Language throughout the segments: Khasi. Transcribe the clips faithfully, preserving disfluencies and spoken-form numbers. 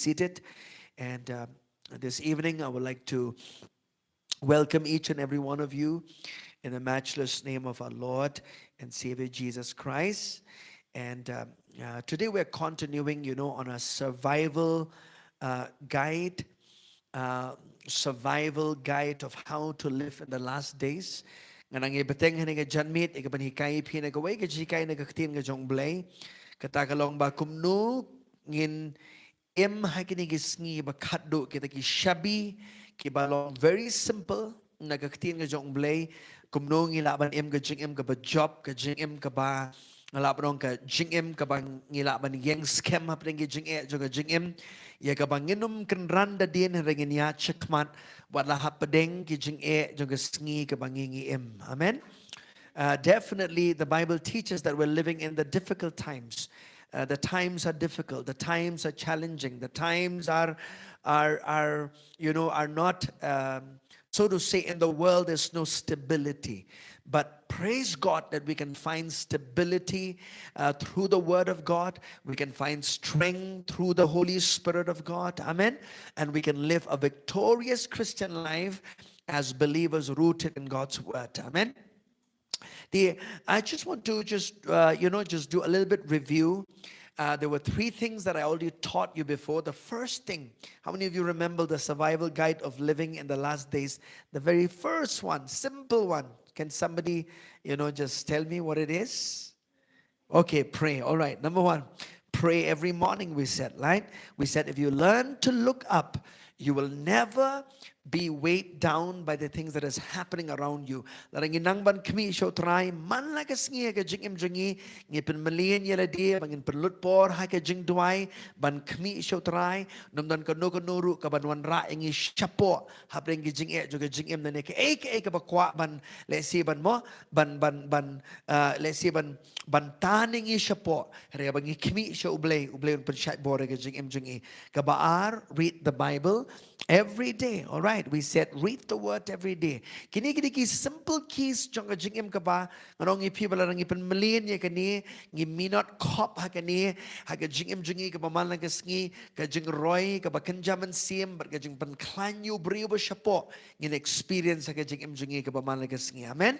seated. And uh, this evening, I would like to welcome each and every one of you in the matchless name of our Lord and Savior Jesus Christ. And um, uh, today we're continuing, you know, on a survival uh, guide, uh, survival guide of how to live in the last days. Nga nang ïa bteng ha kane ka janmiet ïa ka ban hikai ïa phi na kawei ka jinghikai na ka ktien ka jong U Blei. Kata ka long ba kumno ngin im ha kine ki sngi ba khatduh, kita ki shabi kiba long very simple na ka ktien ka jong U Blei. Kumno ngi lah ban im ka jingim kaba jop, ka jingim kaba, nga lah ban ong, ka jingim kaba ngi lah ban ïeng skhem hapdeng ki jingeh jong ka jingim, ïa kaba ngin ym kynran da dien hynrei ngin ïaid shakhmat wat la hapdeng ki jingeh jong ka sngi kaba ngi ngi im. Amen. Uh, definitely, the Bible teaches that we're living in the difficult times. Uh, the times are difficult. The times are challenging. The times are, are, are, you know, are not, um, so to say, in the world, there's no stability. But praise God that we can find stability uh, through the Word of God. We can find strength through the Holy Spirit of God. Amen. And we can live a victorious Christian life as believers rooted in God's Word. Amen. The, I just want to just, uh, you know, just do a little bit review. Uh, there were three things that I already taught you before. The first thing, how many of you remember the survival guide of living in the last days? The very first one, simple one. Can somebody, you know, just tell me what it is? Okay, pray. All right, number one, pray every morning, we said, right? We said if you learn to look up, you will never be weighed down by the things that is happening around you. Lada ngi nang ban khmih sha U Trai man la ka sngi ha ka jingim jong ngi, ngi pynmlien ïa lade ba ngin pynlut por ha ka jingduwai ban khmih sha U Trai. Ym don kano kano ruh ka ban wanrah ïa ngi shapoh hapdeng ki jingeh jong ka jingim, ne kaei kaei kaba kwah ban, let's say, ban mo, ban, ban, ban, uh, let's say, ban, ban tan ïa ngi shapoh. Hynrei ba ngi khmih sha U Blei, U Blei un pynshait bor ïa ka jingim jong ngi. Kaba ar, read the Bible every day. All right, we said read the word every day. Kine, kine ki simple keys jong ka jingim kaba ngan ong ïa phi ba lada ngi pynmlien ïa kane, ngi mynta khop ha kane ha ka jingim jong ngi kaba man la ka sngi, ka jingroi kaba kynja mynsiem bad ka jingpynkhlaiñ ïa u briew ba shapoh, ngin experience ha ka jingim jong ngi kaba man la ka sngi. Amen.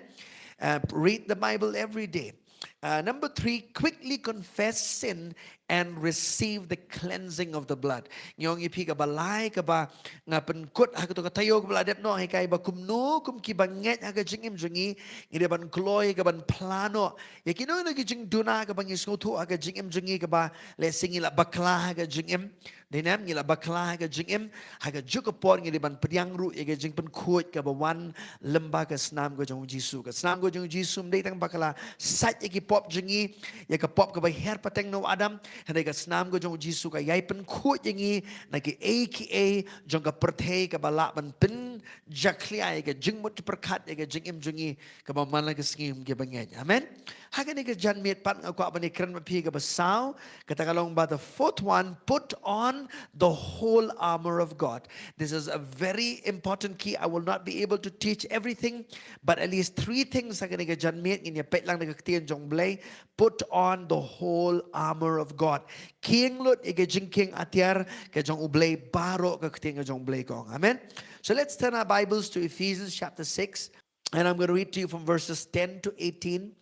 Uh, read the Bible every day. Uh, number three, quickly confess sin and receive the cleansing of the blood. Ngi ong ïa phi kaba lai kaba nga pynkut ha kato ka taïew kaba la dep noh, hikai ba kumno kum kiba ngeit ha ka jingim jong ngi, ngi dei ban kloi ka ban phla noh ïa kino kino ki jingduna kaba ngi sngewthuh ha ka jingim jong ngi kaba, let's say, ngi la bakla ha ka jingim. Dei ne em? Ngi la bakla ha ka jingim, ha kajuh ka por ngi dei ban pdiang ruh ïa ka jingpynkhuid kaba wan lyngba ka snam ka jong U Jisu. Ka snam ka jong U Jisu ym dei tang ba ka la sait ïa ki pop jong ngi, ïa ka pop kaba hiar pateng na u Adam, hynrei ka snam ka jong U Jisu ka ïai pynkhuid ïa ngi na kiei kiei jong ka pyrthei kaba lah ban pynjakhlia ïa ka jingmut jingpyrkhat ïa ka jingim jong ngi kaba man la ka sngi kum kiba ngeit. Amen. Ha kane ka janmiet pat nga kwah ban ïakren bad phi kaba saw, kata ka long ba the fourth one, put on the whole armor of God. This is a very important key. I will not be able to teach everything, but at least three things ha kane ka janmiet ngin ïa peit lang da ka ktien jong U Blei. Put on the whole armor of God. Kieng lut ïa ka jingkieng atiar ka jong U Blei baroh, ka ktien ka jong U Blei ka ong. Amen. So let's turn our Bibles to Ephesians chapter six. And I'm going to read to you from verses ten to eighteen.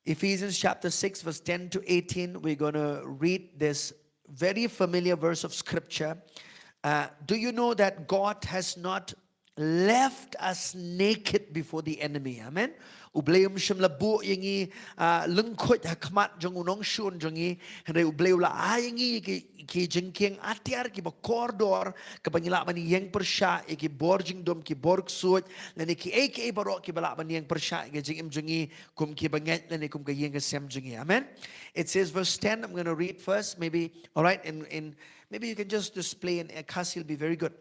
Ephesians chapter six, verse ten to eighteen. We're going to read this very familiar verse of scripture. Uh, do you know that God has not left us naked before the enemy? Amen. U Blei um shym la buh ïa ngi, uh, lyngkhuid ha khmat jong u nongshun jong ngi. Hynrei U Blei u la ai ïa ngi ki ki jingkieng atiar kiba kordor, kaba ngi lah ban ïeng pyrshah ïa ki bor jingdum, ki bor ksuid, lane kiei kiei baroh kiba lah ban ïeng pyrshah ïa ka jingim jong ngi kum kiba ngeit lane kum ka ïing ka sem jong ngi. Amen. It says, verse ten, I'm going to read first, maybe, all right, in, in, maybe you can just display in, uh, Khasi, it'll be very good.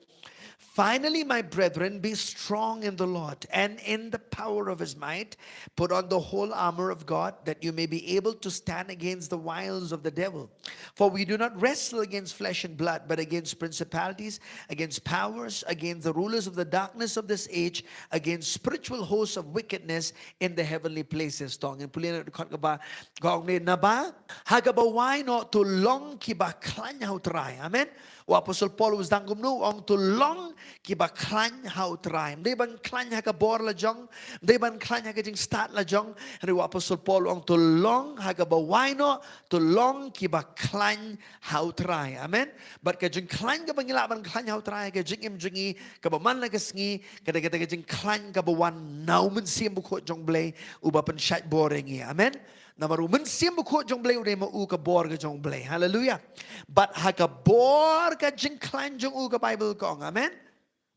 Finally, my brethren, be strong in the Lord and in the power of his might, put on the whole armor of God, that you may be able to stand against the wiles of the devil. For we do not wrestle against flesh and blood, but against principalities, against powers, against the rulers of the darkness of this age, against spiritual hosts of wickedness in the heavenly places. Tong in pulin khot kaba kong ne naba ha kaba wai no to long kiba khlaiñ ha u Trai. Amen. U Apostol Paul u sdang kumno, ong to long kiba khlaiñ ha u Trai. Ym dei ban khlaiñ ha ka bor la jong, ym dei ban khlaiñ ha ka jingstad la jong. Hynrei u Apostol Paul u ong to long ha kaba wai no, to long kiba khlaiñ ha u Trai. Amen. Bad ka jingkhlaiñ kaba ngi lah ban khlaiñ ha u Trai, ka jingim jong ngi kaba man la ka sngi, ka dei kata ka jingkhlaiñ kaba wan na u Mynsiem Bakhuid jong U Blei uba pynshait bor ïa ngi. Amen. Namar u Mynsiem Bakhuid jong U Blei u dei ma u ka bor ka jong U Blei. Haleluia. Bad ha ka bor ka jingkhlaiñ jong u ka Bible ka ong. Amen.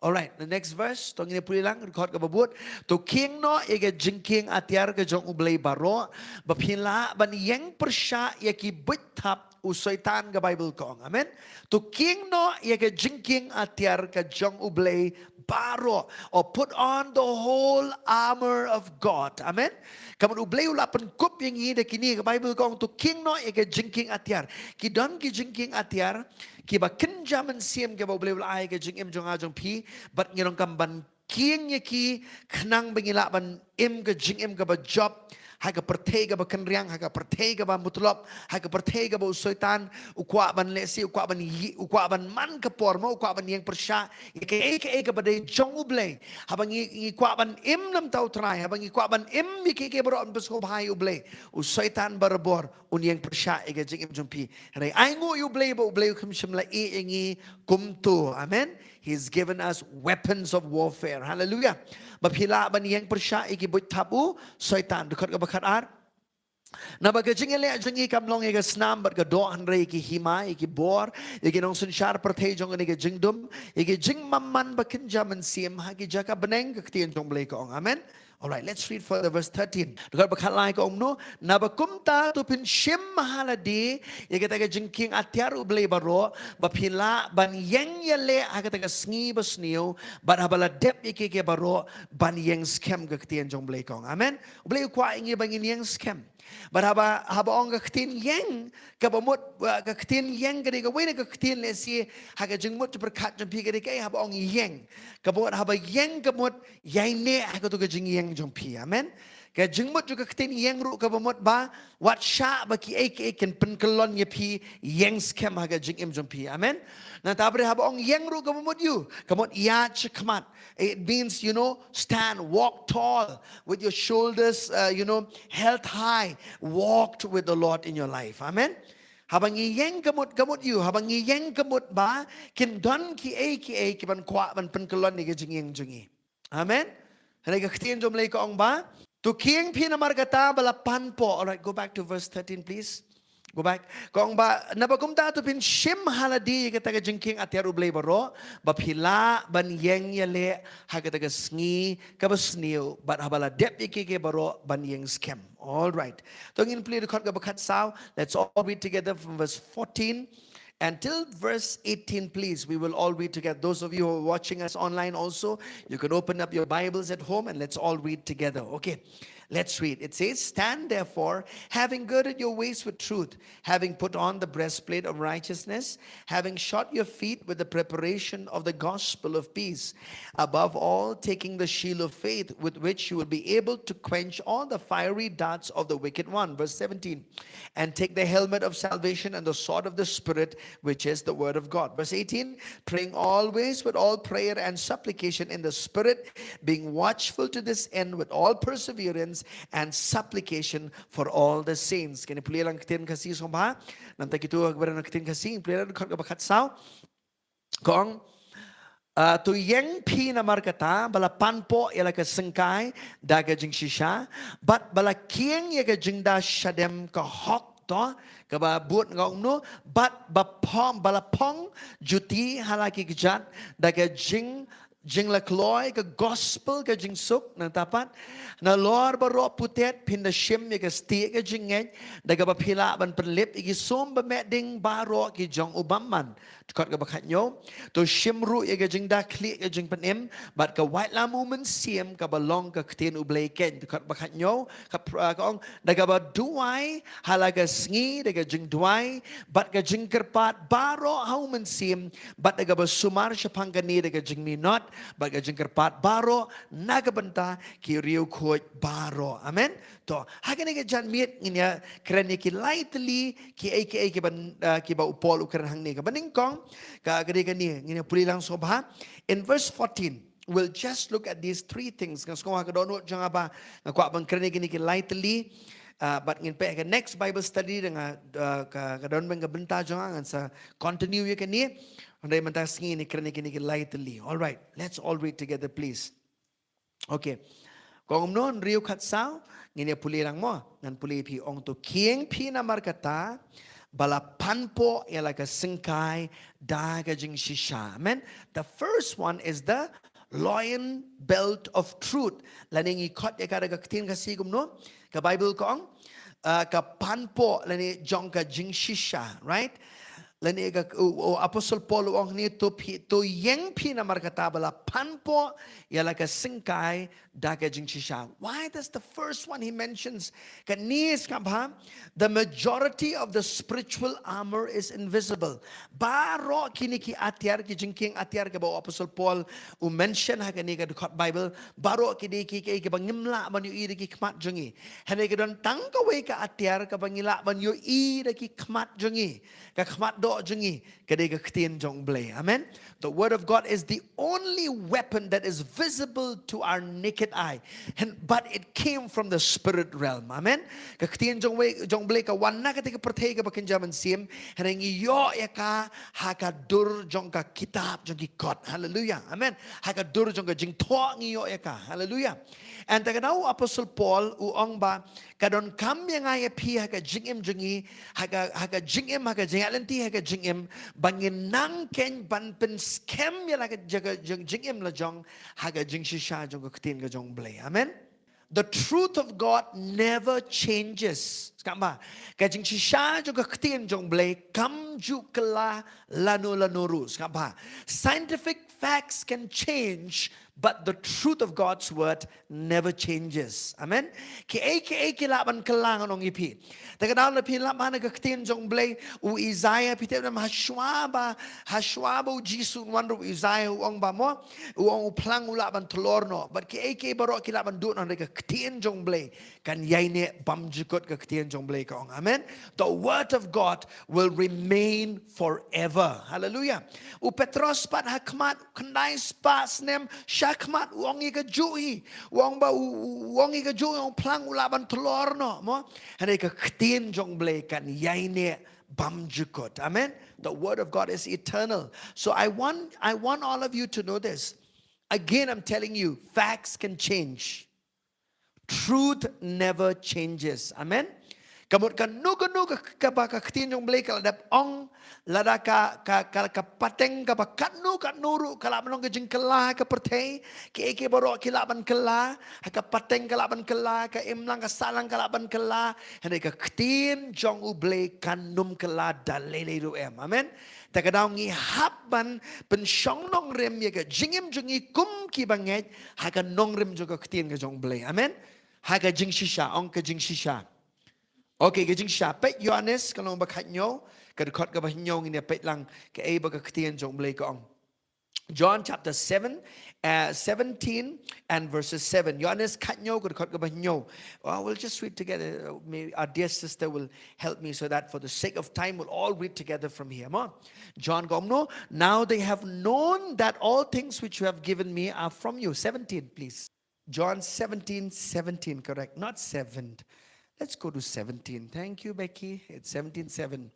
Alright, the next verse, to ngin pule lang, record kaba bud. To kieng noh ïa ka jingkieng atiar ka jong U Blei baroh, ba phin lah ban ïeng pyrshah ïa ki buit thap u Soitan, ka Bible ka ong. Amen. To kieng noh ïa ka jingkieng atiar ka jong U Blei baroh. Or put on the whole armor of God. Amen. Ka mut U Blei u la pynkup ïa ngi da kine, ka Bible ka ong to kieng noh ïa ka jingkieng atiar. Ki don ki jingkieng atiar kiba kynja mynsiem kiba U Blei u la ai ha ka jingim jong nga jong phi, bad ngi donkam ban kieng ïa ki khnang ba ngi lah ban im ka jingim kaba jop ha ka pyrthei kaba kynriang, ha ka pyrthei kaba mutlop, ha ka pyrthei kaba u Soitan u kwah ban lehse, u kwah ban ï-, u kwah ban man ka por mo, u kwah ban ïeng pyrshah ïa kaei kaei kaba dei jong U Blei. Haba ngi, ngi kwah ban im namar U Trai, haba ngi kwah ban im ïa kiei kiei baroh ban pynsngewbha ïa U Blei, u Soitan barabor un ïeng pyrshah ïa ka jingim jong phi. Hynrei ai nguh ïa U Blei ba U Blei um shym la ïeh ïa ngi kumto. Amen. He's given us weapons of warfare. Hallelujah. Ba phi lah ban ïeng pyrshah ïa ki buit thap u Soitan. Dkhot kaba khatar. Naba ka jingïaleh jong ngi kam long ïa ka snam bad ka doh, hynrei ïa ki hima, ïa ki bor, ïa ki nongsynshar pyrthei jong kane ka jingdum, ïa ki jingmamman ba kynja mynsiem ha ki jaka bneng, ka ktien jong U Blei ka ong. Amen. Alright, let's read further verse thirteen. Dkhot ba khatlai ka ong kumno, naba kumta to phin shim ha lade ïa kata ka jingkieng atiar U Blei baroh, ba phin lah ban ïeng ïaleh ha kata ka sngi basniew, bad haba la dep ïa kiei kiei baroh ban ïeng skhem, ka ktien jong U Blei ka ong. Amen. U Blei u kwah ïa ngi ba ngin ïeng skhem. Bad haba, haba ong ka ktien ïeng, kaba mut, uh, ka ktien ïeng ka dei kawei na ka ktien lehse ha ka jingmut jingpyrkhat jong phi ka dei kaei, haba ong ïeng, kaba mut, haba ïeng ka mut ïaineh ha kato ka jingïeng jong phi. Amen. Ka jingmut jong ka ktien ïeng ruh kaba mut ba wat shah ba kiei kiei kin pynkyllon ïa phi, ïeng skhem ha ka jingim jong phi. Amen. Nangta bad haba ong ïeng ruh kaba mut ïoh, ka mut ïaid shakhmat. It means, you know, stand, walk tall, with your shoulders, uh, you know, held high, walked with the Lord in your life. Amen. Haba ngi ïeng ka mut, ka mut ïoh, haba ngi ïeng ka mut ba kin don kiei kiei kiban kwah ban pynkyllon ïa ka jingïeng jong ngi. Amen. Hynrei ka ktien jong U Blei ka ong ba to kieng phi namar kata ba la panpoh. Alright, go back to verse thirteen, please. Go back. Ka ong ba, naba kumta to phin shim ha lade ïa kata ka jingkieng atiar U Blei baroh, ba phi lah ban ïeng ïaleh ha kata ka sngi kaba sniew, bad haba la dep ïa kiei kiei baroh ban ïeng skhem. Alright. To ngin pule dkhot kaba khatsaw. Let's all read together from verse fourteen until verse eighteen, please. We will all read together. Those of you who are watching us online also, you can open up your Bibles at home and let's all read together. Okay. Let's read. It says, stand therefore, having girded your waist with truth, having put on the breastplate of righteousness, having shod your feet with the preparation of the gospel of peace, above all, taking the shield of faith, with which you will be able to quench all the fiery darts of the wicked one. Verse seventeen, and take the helmet of salvation and the sword of the Spirit, which is the word of God. Verse eighteen, praying always with all prayer and supplication in the Spirit, being watchful to this end with all perseverance and supplication for all the saints. Kane pule lang ktien Khasi sngewbha. Nangta kito kiba don ktien Khasi, pule lang dkhot kaba khatsaw. Ka ong, ah, to ïeng phi namar kata ba la panpoh ïa la ka syngkai da ka jingshisha, bad ba la kieng ïa ka jingda shadem ka hok, to kaba bud ka ong kumno, bad ba phong, ba la phong juti ha la ki kjat da ka jing jinglakloi ka gospel ka jingsuk, nangta pat, nalor baroh putet phin da shim ïa ka stieh ka jingngeit, da kaba phi lah ban pynlip ïa ki sum ba mehding baroh ki jong u bymman. Dkhot kaba khatnyo. To shim ruh ïa ka jingda khlieh ka jingpynim bad ka waitlam u Mynsiem kaba long ka ktien u Blei keiñ. Dkhot ba khatnyo. Ka pr-, ah, ka ong, da kaba duwai ha la ka sngi da ka jingduwai bad ka jingkyrpad baroh ha u Mynsiem, bad da kaba sumar shaphang kane da ka jingminot bad ka jingkyrpad baroh na ka bynta ki riewkhuid baroh. Amen. To, ha kane ka janmiet ngin ïa kren ïa ki lai tylli, ki ei ki ei ki ban, ah, kiba u Paul u kren hangne. Kaba nyngkong, ka, ka dei kane, ngin ïa pule lang sngewbha. In verse fourteen, we'll just look at these three things. Nga sngew ha ka dohnud jong nga ba nga kwah ban kren ïa kine ki lai tylli. Ah, bad ngin peit ha ka next Bible study da nga, ah, ka, ka don bad ka bynta jong nga ngan sa continue ïa kane. Hynrei mynta ka sngi ngin ïa kren ïa kine ki lai tylli. All right, let's all read together, please. Okay. Ka ong kumno, hynriew khatsaw, ngin ïa pule lang mo, ngan pule phi. Ong, to khie phi namar kata ba la pan poh ïa la ka syngkai da ka jingshisha. Amen. The first one is the loin belt of truth. Lane ngi khot ïa ka da ka ktien Khasi kumno? Ka Bible ka ong, ah, ka pan poh lane jong ka jingshisha, right? Lane ka, u, u Apostle Paul u ong hangne, to phi, to ïeng phi namar kata ba la pan poh ïa la ka syngkai da ka jingshisha. Why does the first one he mentions, kane sngap bha, the majority of the spiritual armor is invisible. Baroh kine ki atiar, ki jingkieng atiar kaba u Apostle Paul u mention ha kane ka dkhot Bible, baroh ki dei ki, ki, kiba ngim lah ban ïohi da ki khmat jong ngi. Hynrei ka don tang kawei ka atiar kaba ngi lah ban ïohi da ki khmat jong ngi, ka khmat doh jong ngi, ka dei ka ktien jong u Blei. Amen. The word of God is the only weapon that is visible to our naked eye. Hen-, but it came from the spirit realm. Amen. Ka ktien jong wei, jong u Blei ka wan na kata ka pyrthei kaba kynja mynsiem. Hynrei ngi ïoh ïa ka ha ka dur jong ka kitab jong ki kot. Hallelujah. Amen. Ha ka dur jong ka jingthoh ngi ïoh ïa ka. Hallelujah. And ta ka daw u Apostle Paul u ong ba ka donkam ïa nga ïa phi ha ka jingim jong ngi, ha ka, ha ka jingim, ha ka jingïaid lynti ha ka jingim, ba ngin nang keiñ ban pynskhem ïa la ka jaka jing, jingim la jong ha ka jingshisha jong ka ktien ka jong u Blei. Amen. The truth of God never changes. Sngap bha, ka jingshisha jong ka ktien jong u Blei kam ju kylla lano lano ruh. Sngap bha, scientific facts can change, but the truth of God's word never changes. Amen. Ki ei ki ei ki lah ban kylla, ngan ong ïa phi. Ta ka daw lada phi lap ha na ka ktien jong u Blei, u Isaiah, phi tip ne em, hashwa ba, hashwa ba u Jisu un wan ruh, u Isaiah u ong ba mo, u ong u phlang u lah ban tlor noh. Bad ki ei ki ei baroh ki lah ban duh noh, hynrei ka ktien jong u Blei kan ïaineh bymjukut, ka ktien jong u Blei ka ong. Amen. The word of God will remain forever. Hallelujah. U Petros pat ha khmat khyndai spah snem shakhmat u ong ïa kajuh hi. U ong ba u, u, u ong ïa kajuh hi, u ong phlang u lah ban tlor noh mo. Hynrei ka ktien jong u Blei kan ïaineh bymjukut. Amen. The word of God is eternal. So I want, I want all of you to know this. Again, I'm telling you, facts can change. Truth never changes. Amen. Ka mut kano kano ka, kaba ka ktien jong u Blei ka la dep ong, lada ka, ka, ka, ka pateng kaba katno katno ruh ka lah ban long ka jingkylla ha ka pyrthei, ki ei ki ei baroh ki lah ban kylla, ha ka pateng ka lah ban kylla, ka imlang ka sahlang ka lah ban kylla, hynrei ka ktien jong u Blei kan nym kylla da lei lei ruh em. Amen. Ta ka daw ngi hap ban pynshong nongrim ïa ka jingim jong ngi kum ki bangeit ha ka nongrim jong ka ktien ka jong u Blei. Amen. Ha ka jingshisha, ong ka jingshisha. Okay, ka jingshisha. Peit Ïoannis ka lynnong ba khathynñiew, ka dkhot kaba hynñiew, ngin ïa peit lang kaei ba ka ktien jong u Blei ka ong. John chapter seven, uh, seventeen and verses seven. Ïoannis khathynñiew ka dkhot kaba hynñiew. Oh, we'll just read together. Uh, maybe our dear sister will help me so that for the sake of time, we'll all read together from here. Mo? John ka ong kumno, "Now they have known that all things which you have given me are from you." Seventeen, please. John seventeen seventeen, correct? Not seven. Let's go to seventeen. Thank you, Becky. It's seventeen seven.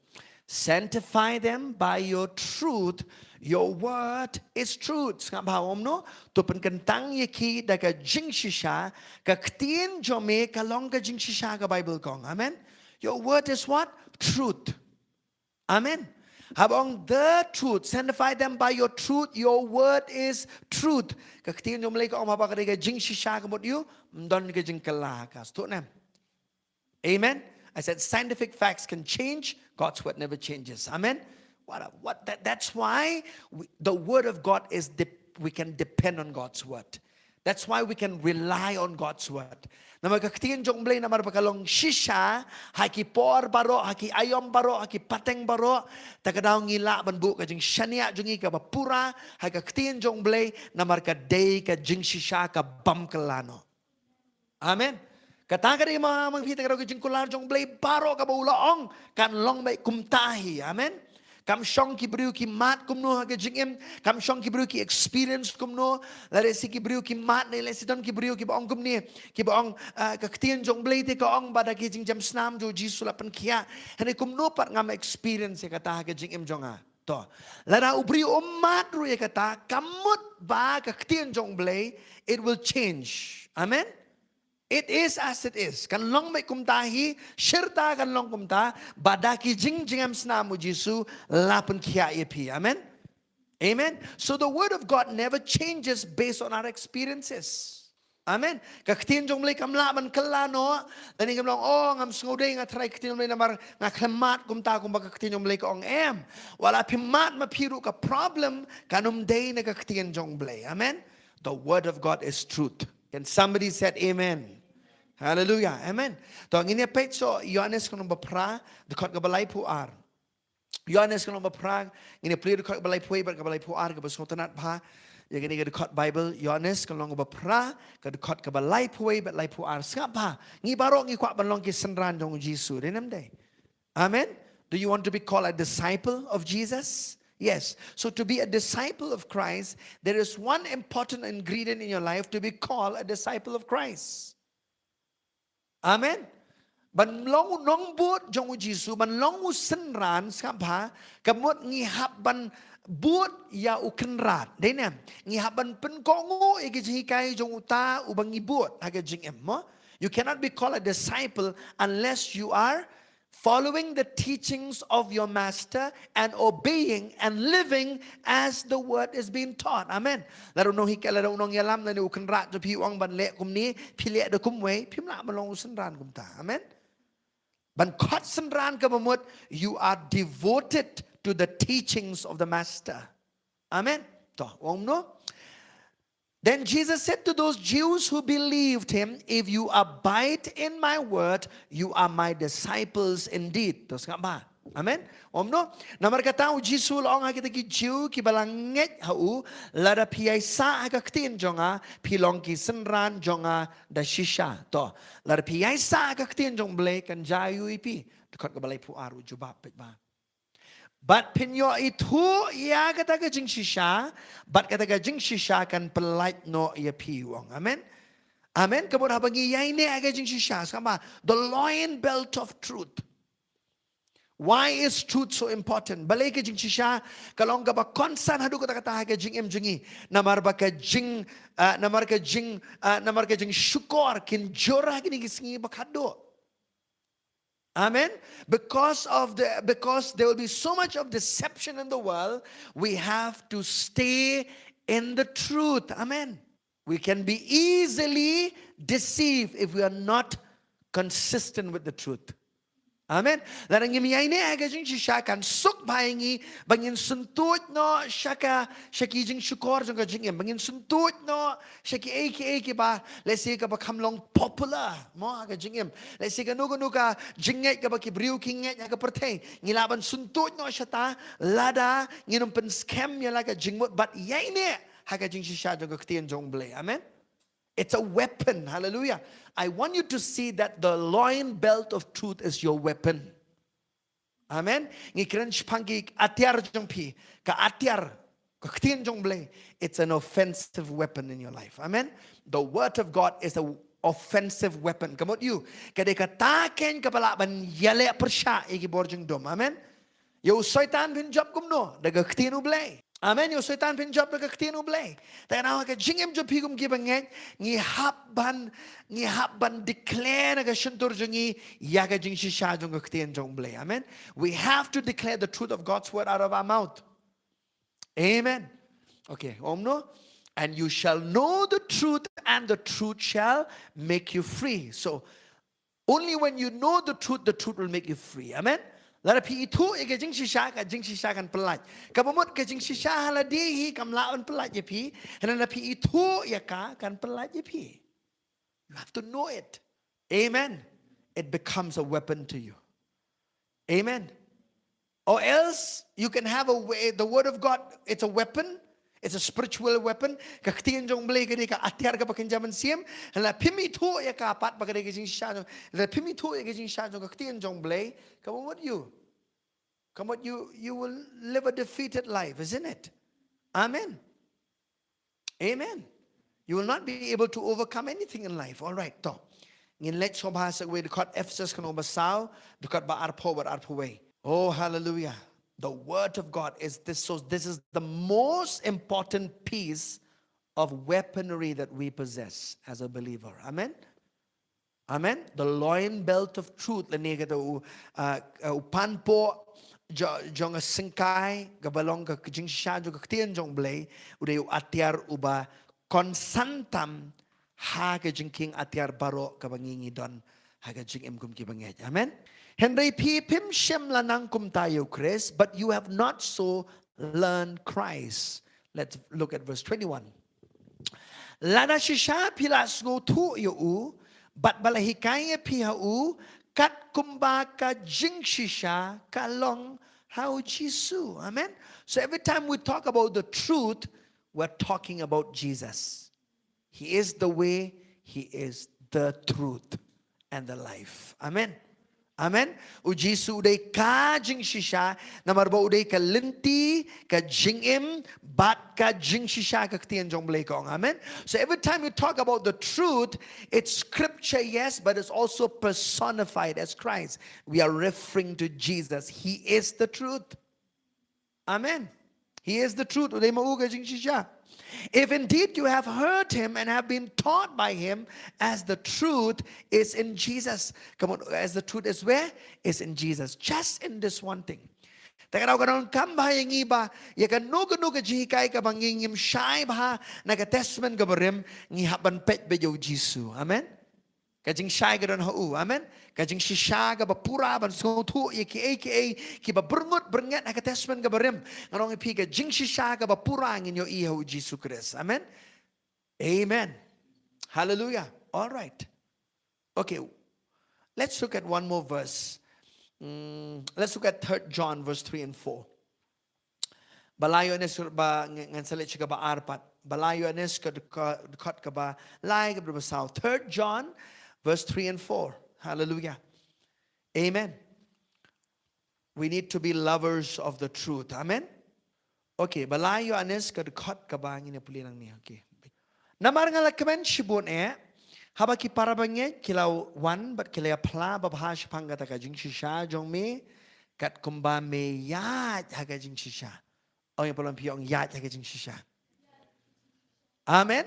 "Sanctify them by your truth. Your word is truth." Sngap bha, ong kumno, to pynkyntang ïa ki da ka jingshisha, ka ktien jong me ka long ka jingshisha, ka Bible ka ong. Amen. Your word is what? Truth. Amen. Haba ong the truth, sanctify them by your truth, your word is truth. Ka ktien jong U Blei ka ong haba ka dei ka jingshisha ka mut ïoh, ym don ka jingkylla ha ka. Sngewthuh ne em? Amen. I said scientific facts can change, God's word never changes. Amen. What, a- what that, that's why we, the word of God is dep- we can depend on God's word. That's why we can rely on God's word. Namar ka ktien jong U Blei namar ba ka long shisha, ha ki por baroh, ha ki aïom baroh, ha ki pateng baroh, ta ka daw ngi lah ban buh ka jingshaniah jong ngi kaba pura ha ka ktien jong U Blei, namar ka dei ka jingshisha ka bym kylla noh. Amen. Kata ka dei ma, ma phi, ta ka dei ka jingkular jong U Blei baroh kaba u la ong kan long beit kumta hi. Amen. Kam shong ki briew ki mad kumno ha ka jingim, kam shong ki briew ki experience kumno, lada shi ki briew ki mad ne lada shi don ki briew kiba ong kumne, kiba ong, ah, ka ktien jong U Blei te ka ong ba da ki jingjam snam jong U Jisu la pynkhiah. Hangne kumno pat ngam experience ïa kata ha ka jingim jong nga. To. Lada u briew um mad ruh ïa kata, ka mut ba ka ktien jong U Blei, it will change. Amen. It is as it is. Kan long beit kumta hi, shirta kan long kumta, ba da ki jing, jingjam snam U Jisu la pynkhiah ïa phi. Amen. Amen. So the word of God never changes based on our experiences. Amen. Ka ktien jong U Blei kam lah ban kylla noh. Lane ngim long, oh, ngam sngewdei nga tharai ka ktien jong U Blei namar nga khlem mad kumta kumba ka ktien jong U Blei ka ong, em. Wat la phi mad ma phi ruh, ka problem kan ym dei na ka ktien jong U Blei. Amen. The word of God is truth. Can somebody said amen? Hallelujah. Amen. To ngin ïa peit sha Ïoannis ka lynnong ba phra, dkhot kaba laiphew ar. Ïoannis ka lynnong ba phra, ngin ïa plie dkhot kaba laiphew wei bad kaba laiphew ar, kaba sngewtynnat bha ïa kane ka dkhot Bible. Ïoannis ka lynnong ba phra, ka dkhot kaba laiphew wei bad laiphew ar. Sngap bha, ngi baroh ngi kwah ban long ki synran jong U Jisu, dei ne ym dei? Amen. Do you want to be called a disciple of Jesus? Yes. So to be a disciple of Christ, there is one important ingredient in your life to be called a disciple of Christ. Amen. Ban long u nongbud jong U Jisu, ban long u synran, sngap bha, ka mut ngi hap ban bud ïa U Kynrad. Dei ne em? Ngi hap ban pynkohnguh ïa ki jinghikai jong uta uba ngi bud ha ka jingim, mo? You cannot be called a disciple unless you are following the teachings of your master and obeying and living as the word is being taught. Amen. Lada u nonghikai, lada u nongïalam, lada U Kynrad jong phi u ong ban leh kumne, phi leh da kumwei, phim lah ban long u synran kumta. Amen. Ban khot synran kaba mut, you are devoted to the teachings of the master. Amen. To, u ong kumno? Then Jesus said to those Jews who believed him, "If you abide in my word, you are my disciples indeed." To sngap bha. Amen. U ong kumno? Namar kata U Jisu u la ong ha kita ki Jiw kiba la ngeit ha u, lada phi ïaisah ha ka ktien jong nga, phi long ki synran jong nga da shisha. To, lada phi ïaisah ha ka ktien jong U Blei, kan jia aiu ïa phi? Dkhot kaba laiphew ar u jubab, peit bha. Bad phin ïoh ithuh ïa kata ka jingshisha, bad kata ka jingshisha kan pyllait noh ïa phi, u ong. Amen. Amen. Ka mut haba ngi ïaineh ha ka jingshisha, sngap bha, the loin belt of truth. Why is truth so important? Balei ka jingshisha ka long kaba kongsan haduh katta katta ha ka jingim jong ngi? Namar ba ka jing, ah, namar ka jing, ah, namar ka jingshukor kan jur ha kine ki sngi ba khatduh. Amen. Because of the, because there will be so much of deception in the world, we have to stay in the truth. Amen. We can be easily deceived if we are not consistent with the truth. Amen. Lada ngim ïaineh ha ka jingshisha, kan suk bha ïa ngi ba ngin syntuid noh sha ka, sha ki jingshukor jong ka jingim, ba ngin syntuid noh sha kiei kiei kiba, let's say, kaba kham long popular mo ha ka jingim. Let's say, kano kano ka jingngeit kaba ki briew ki ngeit ha ka pyrthei, ngi lah ban syntuid noh shata lada ngin ym pynskhem ïa la ka jingmut bad ïaineh ha ka jingshisha jong ka ktien jong U Blei. Amen. It's a weapon. Hallelujah. I want you to see that the loin belt of truth is your weapon. Amen. Ngi kren shaphang ki atiar jong phi, ka atiar, ka ktien jong U Blei. It's an offensive weapon in your life. Amen. The word of God is a offensive weapon. Ka mut ïa u, ka dei kata kein kaba lah ban ïaleh pyrshah ïa ki bor jingdum. Amen. Ïa u Soitan phin jop kumno? Da ka ktien U Blei. Amen. Ïa u Soitan phin jop da ka ktien U Blei. Te na ka jingim jong phi kum ki bangeit, ngi hap ban, ngi hap ban declare na ka shyntur jong ngi ïa ka jingshisha jong ka ktien jong U Blei. Amen. We have to declare the truth of God's word out of our mouth. Amen. Okay, ong kumno? And you shall know the truth, and the truth shall make you free. So, only when you know the truth, the truth will make you free. Amen. Lada phi ithuh ïa ka jingshisha, ka jingshisha kan pyllait. Kaba mut ka jingshisha ha lade hi kam lah ban pyllait ïa phi. Hynrei lada phi ithuh ïa ka, kan pyllait ïa phi. You have to know it. Amen. It becomes a weapon to you. Amen. Or else you can have a way, the word of God, it's a weapon. It's a spiritual weapon. Ka ktien jong U Blei ka dei ka atiar kaba kynja mynsiem. Lada phim ithuh ïa ka pat ba ka dei ka jingshisha jong, lada phim ithuh ïa ka jingshisha jong ka ktien jong U Blei, ka bym mut ïa u, ka bym mut ïa u, you will live a defeated life, isn't it? Amen. Amen. You will not be able to overcome anything in life. All right, to. Ngin leit shuwa bha sa kawei, dkhot Ephesus kano ba saw, dkhot ba arphew bad arphew wei. Oh, hallelujah. The word of God is this. So this is the most important piece of weaponry that we possess as a believer. Amen. Amen. The loin belt of truth, lane kata u, uh, uh, u panpoh jo-, jong ka syngkai, kaba long ka jingshisha jong ka ktien jong U Blei, u dei u atiar uba kongsan tam ha ka jingkieng atiar baroh kaba ngi ngi don ha ka jingim kum ki bangeit. Amen. Hynrei phi phim shym la nang kumta ïa u Khrist, but you have not so learned Christ. Let's look at verse twenty-one. Lada shisha phi la sngewthuh ïa u, bad ba la hikai ïa phi ha u, katkum ba ka jingshisha ka long ha u Jisu. Amen. So every time we talk about the truth, we're talking about Jesus. He is the way, he is the truth and the life. Amen. Amen. U Jisu u dei ka jingshisha, namar ba u dei ka lynti, ka jingim, bad ka jingshisha ka ktien jong U Blei ka ong. Amen. So every time you talk about the truth, it's scripture, yes, but it's also personified as Christ. We are referring to Jesus. He is the truth. Amen. He is the truth. U dei ma u ka jingshisha. If indeed you have heard him and have been taught by him, as the truth is in Jesus. Come on, as the truth is where? Is in Jesus. Just in this one thing. Te ka daw ka donkam bha ïa ngi ba ïa kano kano ka jinghikai kaba ngi ngim shai bha na ka Testament kaba rim, ngi hap ban peit beit ïa u Jisu. Amen. Ka jingshai ka don ha u. Amen. Ka jingshisha kaba pura ban sngewthuh ïa kiei kiei kiba byrngut byrnget ha ka Testament kaba rim. Ngan ong ïa phi ka jingshisha kaba pura ngin ïohi ha u Jisu Khrist. Amen. Amen. Hallelujah. All right. Okay. Let's look at one more verse. Mm, let's look at Third John verse three and four. Ba la Ïoannis ba ng-, ngan sa leit sha kaba ar pat. Ba la Ïoannis ka dkhot, dkhot kaba lai, ka dkhot ba saw. Third John, verse three and four. Hallelujah. Amen. We need to be lovers of the truth. Amen. Okay, ba la Ïoannis ka dkhot kaba, ngin ïa pule nangne. Okay. Namar nga la kmen shibun eh, haba ki para bangeit ki la wan bad ki la ïa phla babha shaphang kata ka jingshisha jong me, katkum ba me ïaid ha ka jingshisha. Ong ïa phi, ong ïaid ha ka jingshisha. Amen.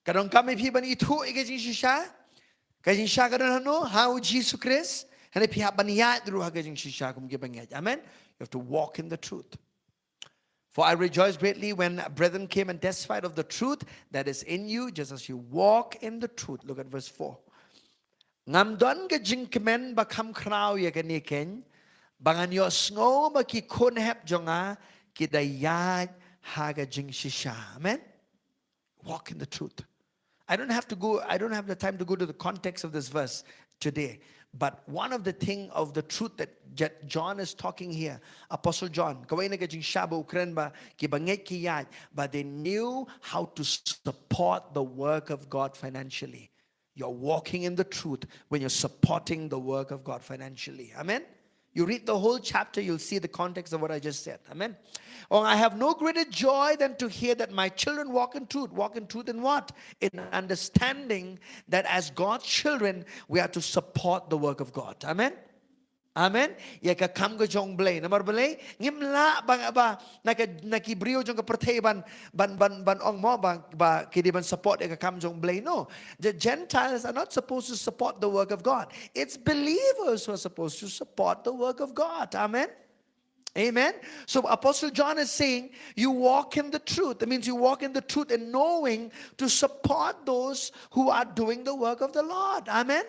Ka donkam ïa phi ban ithuh ïa ka jingshisha. Ka jingshisha ka don hano, ha u Jisu Khrist. Hynrei phi hap ban ïaid ruh ha ka jingshisha kum ki bangeit. Amen. You have to walk in the truth. For I rejoice greatly when brethren came and testified of the truth that is in you, just as you walk in the truth. Look at verse four. Ngam don ka jingkmen ba kham khraw ïa kane keiñ, ba ngan ïohsngew ba ki khun hep jong nga ki da ïaid ha ka jingshisha. Amen. Walk in the truth. I don't have to go, I don't have the time to go to the context of this verse today. But one of the thing of the truth that Je-, John is talking here, Apostle John, kawei na ka jingshisha ba u kren ba ki bangeit ki ïaid, but they knew how to support the work of God financially. You're walking in the truth when you're supporting the work of God financially. Amen? You read the whole chapter, you'll see the context of what I just said. Amen? Oh, I have no greater joy than to hear that my children walk in truth. Walk in truth in what? In understanding that as God's children, we are to support the work of God. Amen? Amen. Ïa ka kam ka jong Blei. Namar Blei, ngim lah ba, ba, na ka, na ki briew jong ka pyrthei ban, ban, ban, ban ong mo, ba, ba, ki dei ban support ïa ka kam jong Blei. No. The Gentiles are not supposed to support the work of God. It's believers who are supposed to support the work of God. Amen. Amen. So Apostle John is saying, you walk in the truth. That means you walk in the truth and knowing to support those who are doing the work of the Lord. Amen.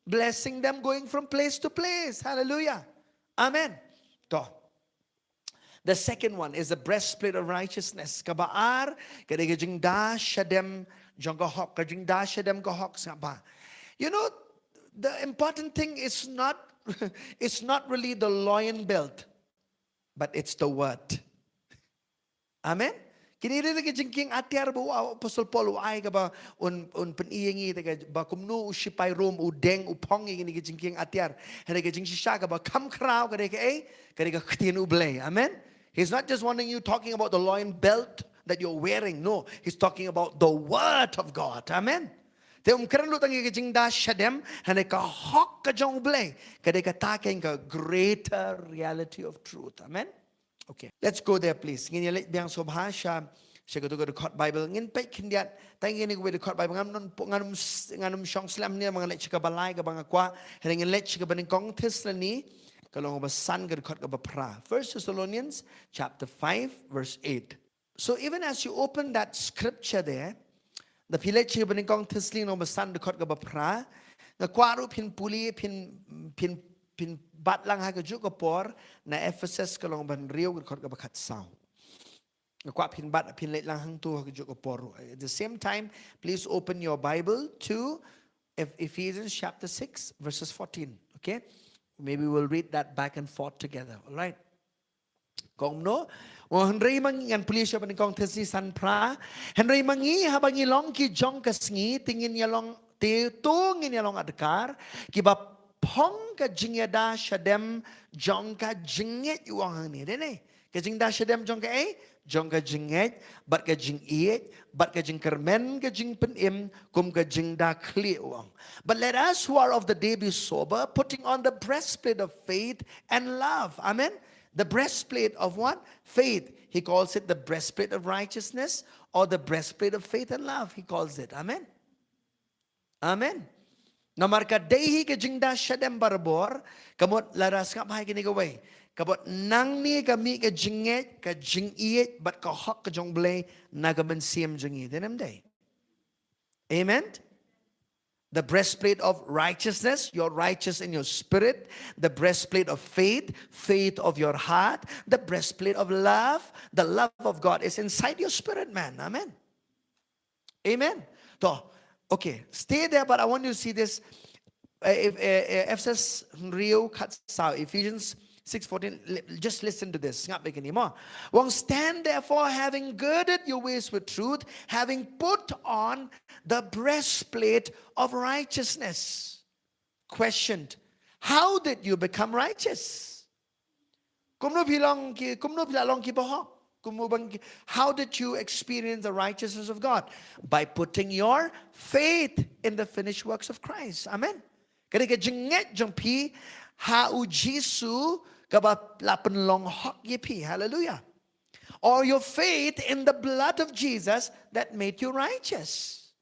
Blessing them going from place to place. Hallelujah. Amen. To. The second one is the breastplate of righteousness. Kaba ar, ka dei ka jingda shadem jong ka hok, ka jingda shadem ka hok sngap bha. You know, the important thing is not, it's not really the loin belt, but it's the word. Amen. Kine dei ki jingkieng atiar ba u Apostle Paul u ai kaba un, un pyni ïa ngi te kaba kumno u sipai Rom u deng u phong ïa kine ki jingkieng atiar. Hynrei ka jingshisha kaba kham khraw ka dei kaei, ka dei ka ktien u Blei. Amen. He's not just wanting you talking about the loin belt that you're wearing. No, he's talking about the word of God. Amen. Te um kren lut tang ïa ka jingda shadem, hynrei ka hok ka jong u Blei ka dei kata ka greater reality of truth. Amen. Okay, let's go there, please. Ngin ïa leit biang sngewbha sha, sha katu ka dkhot Bible. Ngin peit khyndiat, tang ïa kane kawei dkhot Bible. Ngan ym, ngan ym, ngan ym shong slem hangne, ngan leit sha kaba lai kaba nga kwah. Hynrei ngin leit sha kaba nyngkong Thessaloni, ka lynnong ba san ka dkhot kaba phra. First Thessalonians chapter five, verse eight. So even as you open that scripture there, da phi leit sha kaba nyngkong Thessaloni lynnong ba san dkhot kaba phra, nga kwah ruh phin pule, phin, phin, phin bat lang ha kajuh ka por na Ephesus ka lynnong ba hynriew dkhot kaba khatsaw. Nga kwah phin bat, phin leit lang hangto ha kajuh ka por. At the same time, please open your Bible to Eph-, Ephesians chapter six, verses fourteen. Okay? Maybe we'll read that back and forth together. All right? Kumno? Oh, hynrei ma ngi, ngan pule sha kaba nyngkong Thessaloni san phra. Hynrei ma ngi haba ngi long ki jong ka sngi, te ngin ïa long, te to ngin ïa long adkar kiba phong ka jingïada shadem jong ka jingngeit, u ong hangne. Dei ne? Ka jingda shadem jong kaei? Jong ka jingngeit, bad ka jingïeit, bad ka jingkyrmen ka jingpynim, kum ka jingda khlieh, u ong. But let us who are of the day be sober, putting on the breastplate of faith and love. Amen. The breastplate of what? Faith. He calls it the breastplate of righteousness or the breastplate of faith and love, he calls it. Amen. Amen. Namar ka dei hi ka jingda shadem barabor, ka mut lada sngap bha ïa kane kawei. Ka mut nangne ka mih ka jingngeit, ka jingïeit, bad ka hok ka jong u Blei na ka mynsiem jong ngi. Dei ne ym dei? Amen. The breastplate of righteousness, you're righteous in your spirit. The breastplate of faith, faith of your heart. The breastplate of love, the love of God is inside your spirit, man. Amen. Amen. To, okay, stay there, but I want you to see this. Uh, if, uh, uh, Ephesus hynriew khatsaw, Ephesians six fourteen, li-, just listen to this. Sngap ïa kane mo. U ong, stand therefore, having girded your waist with truth, having put on the breastplate of righteousness. Questioned, how did you become righteous? Kumno phi long ki, kumno phi la long ki bahok? Kumno bang ki, how did you experience the righteousness of God? By putting your faith in the finished works of Christ. Amen. Ka dei ka jingngeit jong phi ha u Jisu kaba la pynlong hok ïa phi. Hallelujah. Or your faith in the blood of Jesus that made you righteous.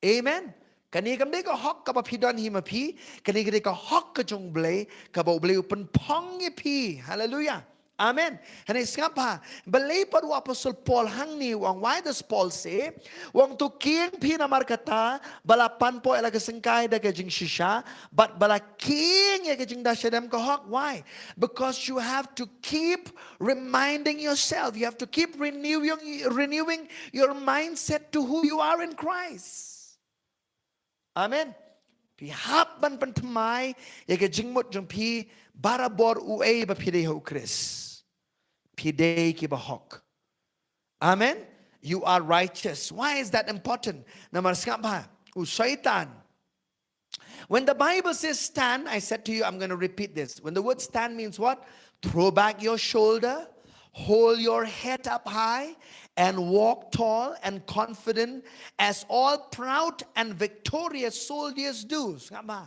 Amen. Kane kam dei ka hok kaba phi don hi ma phi, kane ka dei ka hok ka jong u Blei, kaba u Blei u pynphong ïa phi. Hallelujah. Amen. Hynrei sngap bha, balei pat u Apostle Paul hangne u ong, why does Paul say, u ong to kieng phi namar kata, ba la pan poi la ka syngkai da ka jingshisha, bad ba la kieng ïa ka jingda shadem ka hok. Why? Because you have to keep reminding yourself, you have to keep renewing, renewing your mindset to who you are in Christ. Amen. Phi hap ban pynthymmai ïa ka jingmut jong phi barabor uei ba phi dei ha u Khrist. Phi dei ki bahok. Amen. You are righteous. Why is that important? Namar sngap bha, u Soitan, when the Bible says stand, I said to you, I'm gonna repeat this. When the word stand means what? Throw back your shoulder, hold your head up high, and walk tall and confident as all proud and victorious soldiers do. Sngap bha.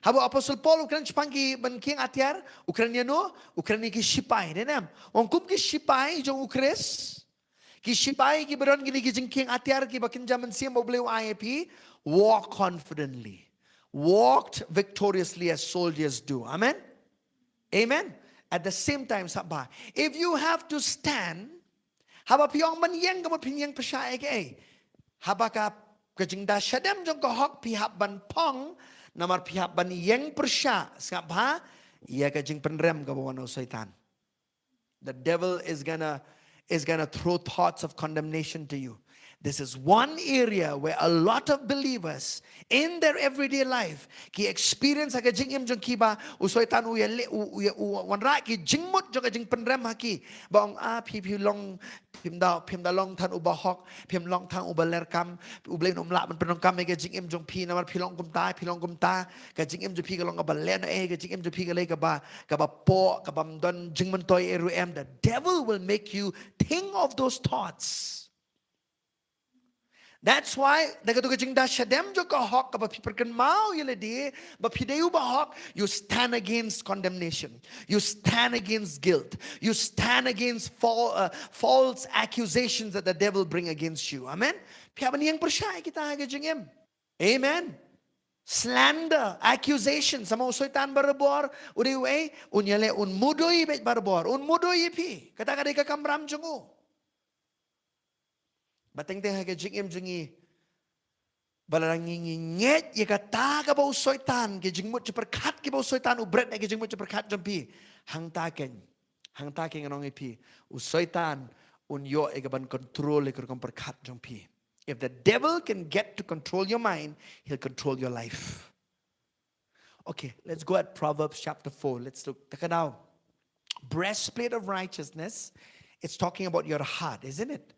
Haba Apostle Paul u kren shaphang ki ban kieng atiar, u kren ïa no, u kren ïa ki shipai, dei ne em? Ong kum ki shipai jong u Khrist. Ki shipai kiba don kine ki jingkieng atiar kiba kynja mynsiem ba U Blei u ai ïa phi, walk confidently. Walked victoriously as soldiers do. Amen. Amen. At the same time, sngap bha, if you have to stand, haba phi ong ban ïeng, ka mut phin ïeng pyrshah ïa kaei? Haba ka, ka jingda shadem jong ka hok phi hap ban phong, namar phi hap ban ïeng pyrshah, sngap bha, ïa ka jingpynrem kaba wan na u Soitan. The devil is gonna, is gonna throw thoughts of condemnation to you. This is one area where a lot of believers in their everyday life ki experience ha ka jingim jong ki ba u Soitan u ïa le, u, u, u wanrah ki jingmut jong ka jingpynrem ha ki. Ba ong, ah, phi, phi long, phim da, phim da long than uba hok, phim long than uba ler kam, U Blei um lah ban pyndonkam ïa ka jingim jong phi namar phi long kumta, phi long kumta. Ka jingim jong phi ka long kaba len eh, ka jingim jong phi ka long kaba, kaba poh, kaba ym don jingmyntoi eh ruh em. The devil will make you think of those thoughts. That's why, da kato ka jingda shadem jong ka hok, kaba phi pyrkynmaw ïa lade ba phi dei uba hok, you stand against condemnation. You stand against guilt. You stand against fal-, uh, false accusations that the devil bring against you. Amen. Phi hap ban ïeng pyrshah ïa kita ha ka jingim. Amen. Slander, accusation, sa ma u Soitan barabor u dei uei, un ïaleh un mudui beit barabor, un mudui ïa phi. Kata ka dei ka kamram jong u. Ba teng teng ha ka jingim jong ngi, ba lada ngi, ngi ngeit ïa kata kaba u Soitan, ki jingmut jingpyrkhat kiba u Soitan u bret na ki jingmut jingpyrkhat jong phi, hangta keiñ, hangta keiñ ngan ong ïa phi, u Soitan un ïoh ïa ka ban control ïa ka rukom pyrkhat jong phi. If the devil can get to control your mind, he'll control your life. Okay, let's go at Proverbs chapter four. Let's look. Tang ka daw. Breastplate of righteousness. It's talking about your heart, isn't it?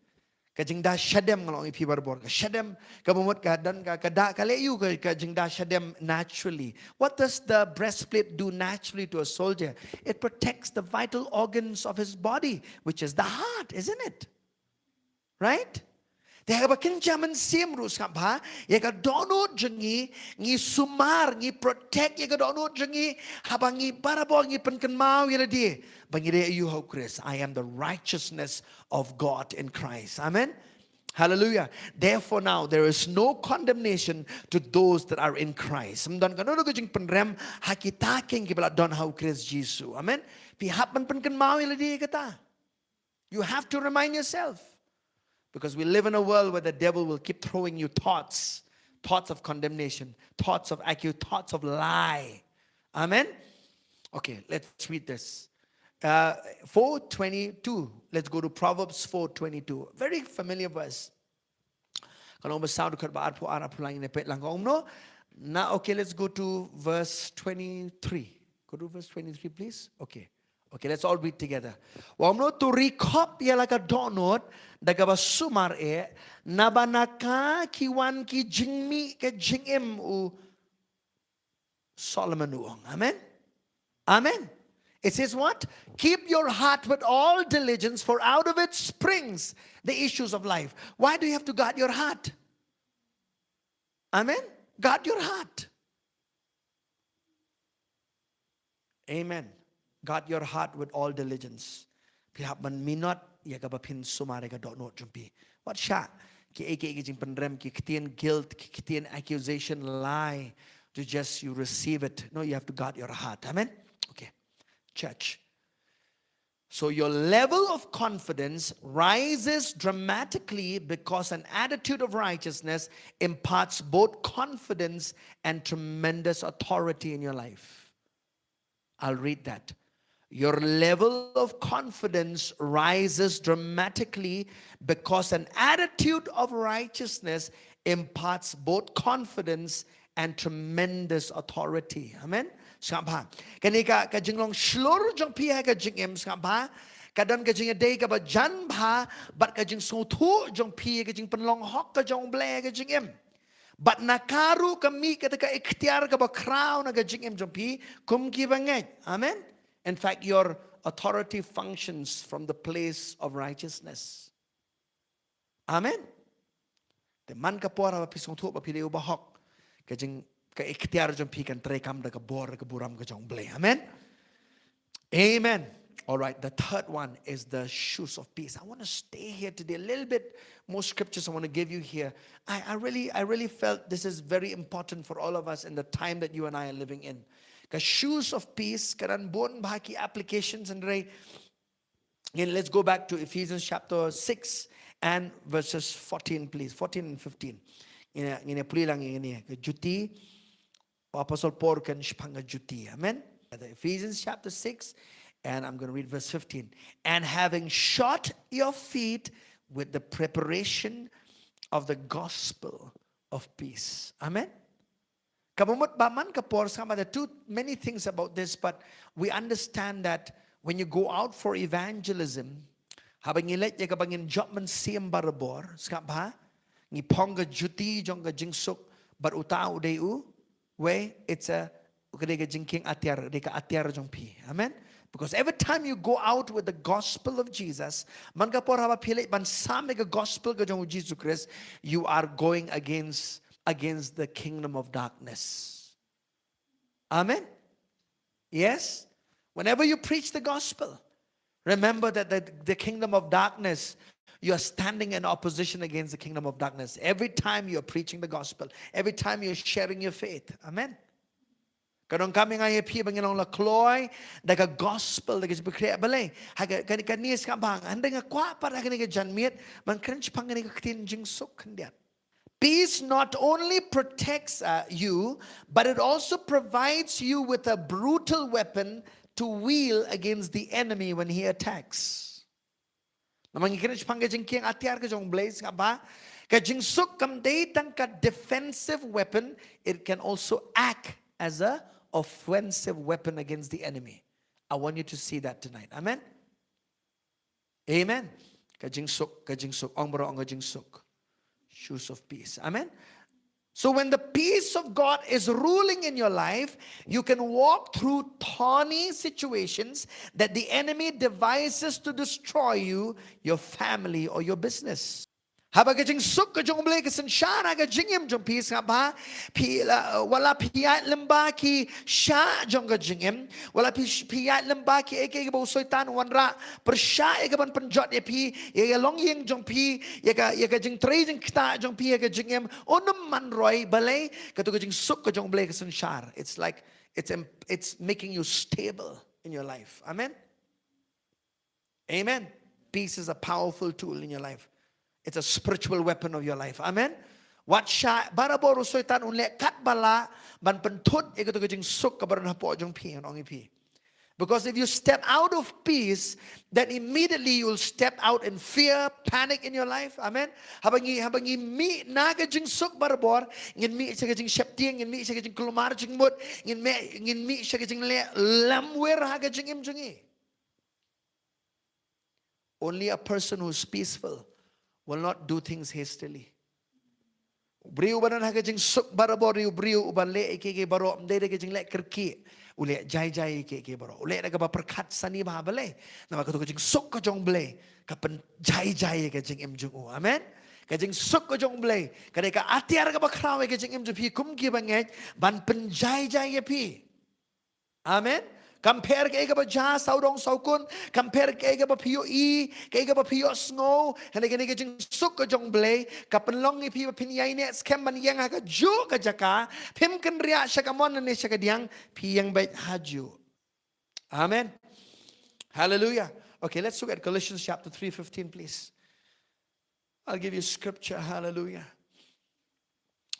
Ka jingda shadem, ngan ong ïa phi barabor. Ka shadem, kaba mut ka don ka, ka da, ka leh ïa u ka, ka jingda shadem naturally. What does the breastplate do naturally to a soldier? It protects the vital organs of his body, which is the heart, isn't it? Right? Te haba kynja mynsiem ruh, sngap bha, ïa ka dohnud jong ngi, ngi sumar, ngi protect ïa ka dohnud jong ngi, haba ngi barabor ngi pynkynmaw ïa lade ba ngi dei aïu ha u Khrist. I am the righteousness of God in Christ. Amen. Hallelujah. Therefore now there is no condemnation to those that are in Christ. Ym don kano kano ka jingpynrem ha kita keiñ kiba la don ha u Khrist Jisu. Amen. Phi hap ban pynkynmaw ïa lade ïa kata. You have to remind yourself. Because we live in a world where the devil will keep throwing you thoughts, thoughts of condemnation, thoughts of accuse, thoughts of lie. Amen? Okay, let's read this. Uh, four twenty-two. Let's go to Proverbs four twenty-two. Very familiar verse. Ka long ba saw dkhot ba arphew ar, arphew lai ngin ïa peit lang, ka ong kumno. Na, okay, let's go to verse twenty-three. Go to verse twenty-three, please. Okay. Okay, let's all read together. Wa ong kumno, to ri khop ïa la ka dohnud da kaba sumar eh, naba na ka ki wan ki jingmih ka jingim, u Solomon u ong. Amen. Amen. It says what? Keep your heart with all diligence, for out of it springs the issues of life. Why do you have to guard your heart? Amen. Guard your heart. Amen. Guard your heart with all diligence. Phi hap ban minot ïa kaba phin sumar ïa ka dohnud jong phi. Wat shah kiei kiei ki jingpynrem, ki ktien guilt, ki ktien accusation, lie, to just you receive it. No, you have to guard your heart. Amen. Okay. Church. So your level of confidence rises dramatically because an attitude of righteousness imparts both confidence and tremendous authority in your life. I'll read that. Your level of confidence rises dramatically because an attitude of righteousness imparts both confidence and tremendous authority. Amen. Sngap bha. Kane ka, ka jinglong shlur jong phi ha ka jingim, sngap bha, ka don ka jingïadei kaba jan bha bad ka jingsngewthuh jong phi, ka jingpynlong hok ka jong U Blei ha ka jingim. Bad na ka ruh ka mih kata ka iktiar kaba khraw na ka jingim jong phi kum ki bangeit. Amen. In fact, your authority functions from the place of righteousness. Amen. Te man ka por haba phi sngewthuh ba phi dei uba hok, ka jing, ka iktiar jong phi kan treikam da ka bor, da ka burom ka jong U Blei. Amen. Amen. All right, the third one is the shoes of peace. I want to stay here today a little bit more scriptures I want to give you here. I, I really, I really felt this is very important for all of us in the time that you and I are living in. Ka shoes of peace, ka don bun bha ki applications hynrei. And let's go back to Ephesians chapter six and verses fourteen, please. Fourteen and fifteen. Ngin ïa, ngin ïa pule lang ïa kane. Ka juti, Apostle Paul kan shaphang ka juti. Amen. Ephesians chapter six, and I'm going to read verse fifteen. "And having shod your feet with the preparation of the gospel of peace." Amen. Kaba mut ba man ka por, sngap bha, there are too many things about this, but we understand that when you go out for evangelism, haba ngi leit ïa kaba ngin jop mynsiem barabor, sngap bha, ngi phong ka juti jong ka jingsuk, bad uta u dei u, wei, it's a, ka dei ka jingkieng atiar, dei ka atiar jong phi. Amen. Because every time you go out with the gospel of Jesus, man ka por haba phi leit ban sam ïa ka gospel ka jong u Jisu Khrist, you are going against, against the kingdom of darkness. Amen. Yes. Whenever you preach the gospel, remember that the, the kingdom of darkness, you are standing in opposition against the kingdom of darkness. Every time you are preaching the gospel, every time you are sharing your faith. Amen. Ka donkam ïa nga ïa phi ba ngin long la kloi da ka gospel, da ka jingpynkhreh balei. Ha ka, ka, kane sngap bha, hynrei nga kwah pat ha kane ka janmiet ban kren shaphang kane ka ktien jingsuk khyndiat. Peace not only protects, uh, you, but it also provides you with a brutal weapon to wield against the enemy when he attacks. Namar ngi kren shaphang ka jingkieng atiar ka jong U Blei, sngap bha. Ka jingsuk kam dei tang ka defensive weapon, it can also act as a offensive weapon against the enemy. I want you to see that tonight. Amen. Amen. Ka jingsuk, ka jingsuk, ong baroh, ong ka jingsuk. Shoes of peace. Amen. So when the peace of God is ruling in your life, you can walk through thorny situations that the enemy devises to destroy you, your family, or your business. Haba ka jingsuk ka jong U Blei ka synshar ha ka jingim jong phi, sngap bha, phi la, wat la phi ïaid lyngba ki shah jong ka jingim, wat la phi, phi ïaid lyngba kiei kiei ba u Soitan u wanrah pyrshah ïa ka ban pynjot ïa phi, ïa ka longïing jong phi, ïa ka, ïa ka jingtrei jingktah jong phi ha ka jingim, un ym man roi balei, kato ka jingsuk ka jong U Blei ka synshar. It's like, it's em-, it's making you stable in your life. Amen. Amen. Peace is a powerful tool in your life. It's a spiritual weapon of your life. Amen. Wat shah barabor u Soitan un leh katba lah ban pynthut ïa kato ka jingsuk kaba don hapoh jong phi, ngan ong ïa phi. Because if you step out of peace, then immediately you will step out in fear, panic in your life. Amen. Haba ngi, haba ngi mih na ka jingsuk barabor, ngin mih sha ka jingsheptieng, ngin mih sha ka jingkulmar jingmut, ngin mih, ngin mih sha ka jingleh lamwir ha ka jingim jong ngi. Only a person who is peaceful will not do things hastily. U briew uba don ha ka jingsuk barabor, u briew uba leh ïa kiei kiei baroh ym dei da ka jingleh kyrkieh, u leh jai jai ïa kiei kiei baroh, u leh da kaba pyrkhat sani bha balei. Namar kato ka jingsuk ka jong U Blei ka pynjai jai ïa ka jingim jong u. Amen. Ka jingsuk ka jong U Blei ka dei ka atiar kaba khraw ïa ka jingim jong phi kum ki bangeit ban pynjai jai ïa phi. Amen. Kam pher kaei kaba jia sawdong sawkun, kam pher kaei kaba phi ïohi, kaei kaba phi ïohsngew, hynrei kane ka jingsuk ka jong U Blei ka pynlong ïa phi ba phin ïaineh skhem ban ïeng ha kajuh ka jaka, phim kynriah sha kamon ne sha kadiang, phi ïeng beit hajuh. Amen. Hallelujah. Okay, let's look at Colossians chapter three fifteen, please. I'll give you scripture. Hallelujah.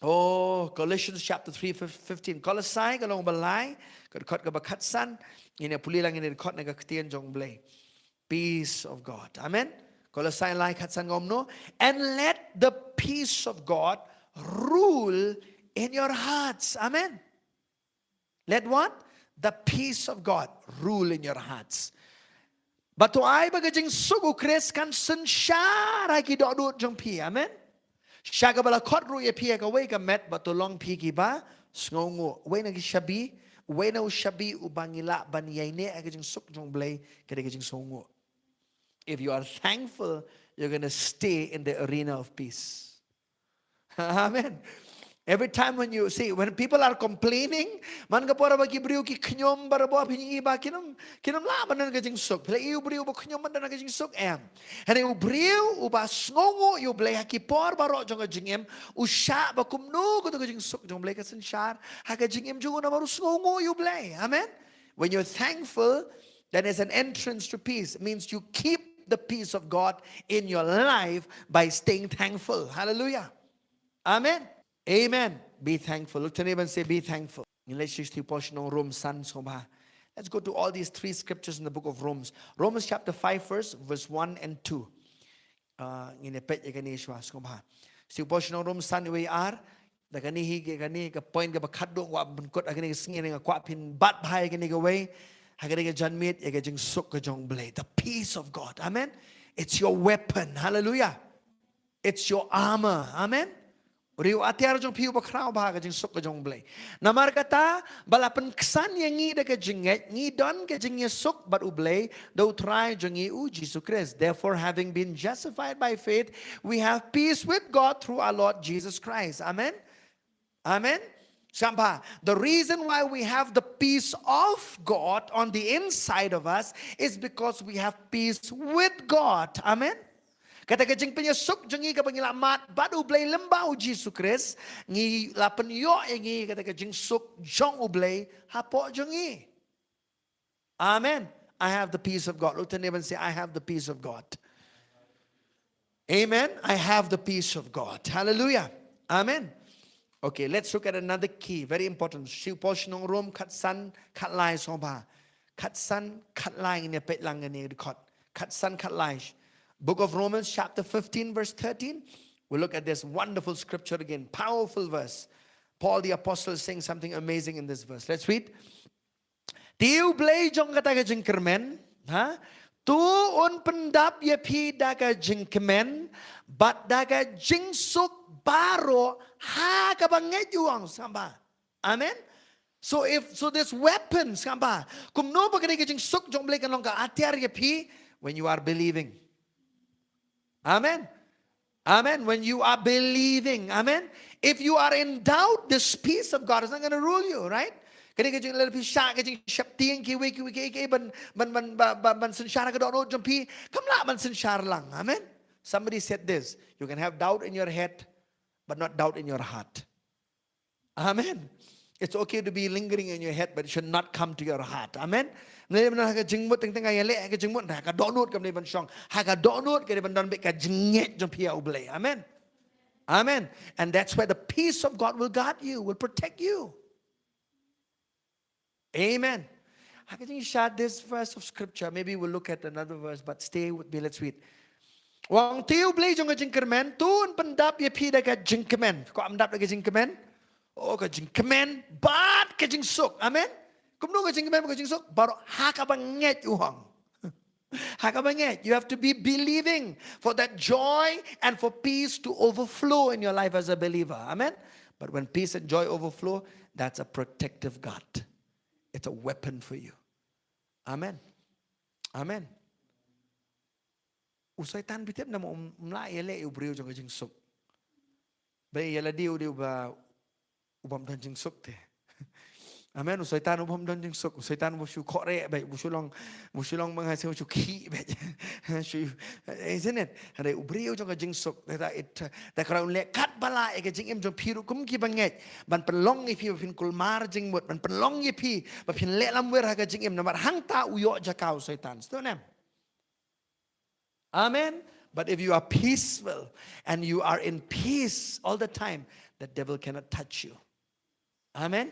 Oh, Colossians chapter three, fif-, fifteen. Kolosai ka lynnong ba lai, ka dkhot kaba khatsan. Ngin ïa pule lang, ngin ïa dkhot na ka ktien jong U Blei. Peace of God. Amen. Kolosai lai khatsan ka ong kumno: "And let the peace of God rule in your hearts." Amen. Let what? The peace of God rule in your hearts. Bad to ai ba ka jingsuk U Khrist kan synshar ha ki dohnud jong phi. Amen. Sha kaba la khot ruh ïa phi ha kawei ka met, bad to long phi kiba sngewnguh. Wei na ki shabi, wei na u shabi uba ngi lah ban ïaineh ha ka jingsuk jong U Blei, ka dei ka jingsngewnguh. If you are thankful, you're gonna stay in the arena of peace. Amen. Every time when you see, when people are complaining, man ka por ba ki briew ki khñium barabor, phi ïohi ba kim, kim lah ban don ka jingsuk. Phi la ïohi u briew ba khñium ban don ka jingsuk, em? Hynrei u briew uba sngewnguh ïa u Blei ha ki por baroh jong ka jingim, u shah ba kumno kato ka jingsuk jong u Blei ka synshar ha ka jingim jong u namar u sngewnguh ïa u Blei. Amen. When you're thankful, then it's an entrance to peace. It means you keep the peace of God in your life by staying thankful. Hallelujah. Amen. Amen. Be thankful. Look to your neighbor and say, "Be thankful." Ngin leit sha Sngewbha sha nong Rom san sngewbha. Let's go to all these three scriptures in the book of Romans. Romans chapter five, verse, verse one and two. Ah, ngin ïa peit ïa kane shuwa sngewbha. Sngewbha sha nong Rom san wei ar. Da kane hi, ka kane ka point kaba khatduh wat ban kut ha kane ka sngi, nga kwah phin bat bha ïa kane kawei. Ha kane ka janmiet, ïa ka jingsuk ka jong u Blei. The peace of God. Amen. It's your weapon. Hallelujah. It's your armor. Amen. U dei u atiar jong phi uba khraw bha, ka jingsuk ka jong u Blei. Namar kata, ba la pynksan ïa ngi da ka jingngeit, ngi don ka jingïasuk bad u Blei da u Trai jong ngi u Jisu Khrist. Therefore, having been justified by faith, we have peace with God through our Lord Jesus Christ. Amen. Amen. Sngewbha, the reason why we have the peace of God on the inside of us is because we have peace with God. Amen. Kata ka jingpynïasuk jong ngi kaba ngi la mad bad u Blei lyngba u Jisu Khrist, ngi la pynïoh ïa ngi kata ka jingsuk jong u Blei hapoh jong ngi. Amen. I have the peace of God. Look to your neighbor and say, "I have the peace of God." Amen. I have the peace of God. Hallelujah. Amen. Okay, let's look at another key. Very important. Sngewbha sha nong Rom khatsan khatlai sngewbha. Khatsan khatlai, ngin ïa peit lang ïa kane ka dkhot. Khatsan khatlai. Book of Romans chapter fifteen, verse thirteen. We'll look at this wonderful scripture again. Powerful verse. Paul the apostle is saying something amazing in this verse. Let's read. Te u Blei jong kata ka jingkyrmen, ha? To un pyndap ïa phi da ka jingkmen bad da ka jingsuk baroh ha kaba ngeit ïa u, sngewbha. Amen. So if, so this weapon, sngewbha, kumno ba kane ka jingsuk jong u Blei kan long ka atiar ïa phi? When you are believing. Amen. Amen. When you are believing. Amen. If you are in doubt, this peace of God is not gonna rule you, right? Kane ka jing, lada phi shah ka jingsheptieng kiwei kiwei kiwei ban, ban, ban, ban, ban, ban synshar ka dohnud jong phi, kam lah ban synshar lang. Amen. Somebody said this, "You can have doubt in your head, but not doubt in your heart." Amen. It's okay to be lingering in your head, but it should not come to your heart. Amen. Ngi ban ha ka jingmut teng teng, ïa leh ha ka jingmut, ha ka dohnud kam dei ban shong. Ha ka dohnud ka dei ban don beit ka jingngeit jong phi ïa u Blei. Amen. Amen. And that's where the peace of God will guard you, will protect you. Amen. Ha ka jingshad this verse of scripture, maybe we'll look at another verse, but stay with me, let's read. U ong, te u Blei jong ka jingkyrmen to un pyndap ïa phi da ka jingkmen. Ko am dap da ka jingkmen? Oh, ka jingkmen bad ka jingsuk. Amen. Kumno ka jingkmen bad ka jingsuk? Baroh ha kaba ngeit, u ong. Ha kaba ngeit. You have to be believing for that joy and for peace to overflow in your life as a believer. Amen. But when peace and joy overflow, that's a protective guard. It's a weapon for you. Amen. Amen. U Soitan, phi tip namar um, um lah ïaleh ïa u briew jong ka jingsuk. Ba ïa lade u dei uba, u bym don jingsuk te. Amen. U Soitan u bym don jingsuk. U Soitan u shu khohreh beit, u shu long, u shu long ba nga shu khih beit. Shu, isn't it? Hynrei u briew jong ka jingsuk. Te ta it, ta kra un leh katba lah ïa ka jingim jong phi ruh kum ki bangeit. Ban pynlong ïa phi ba phin kulmar jingmut, ban pynlong ïa phi ba phin leh lamwir ha ka jingim, namar hangta u ïoh jaka u Soitan. Sngewthuh ne em? Amen. But if you are peaceful and you are in peace all the time, the devil cannot touch you. Amen.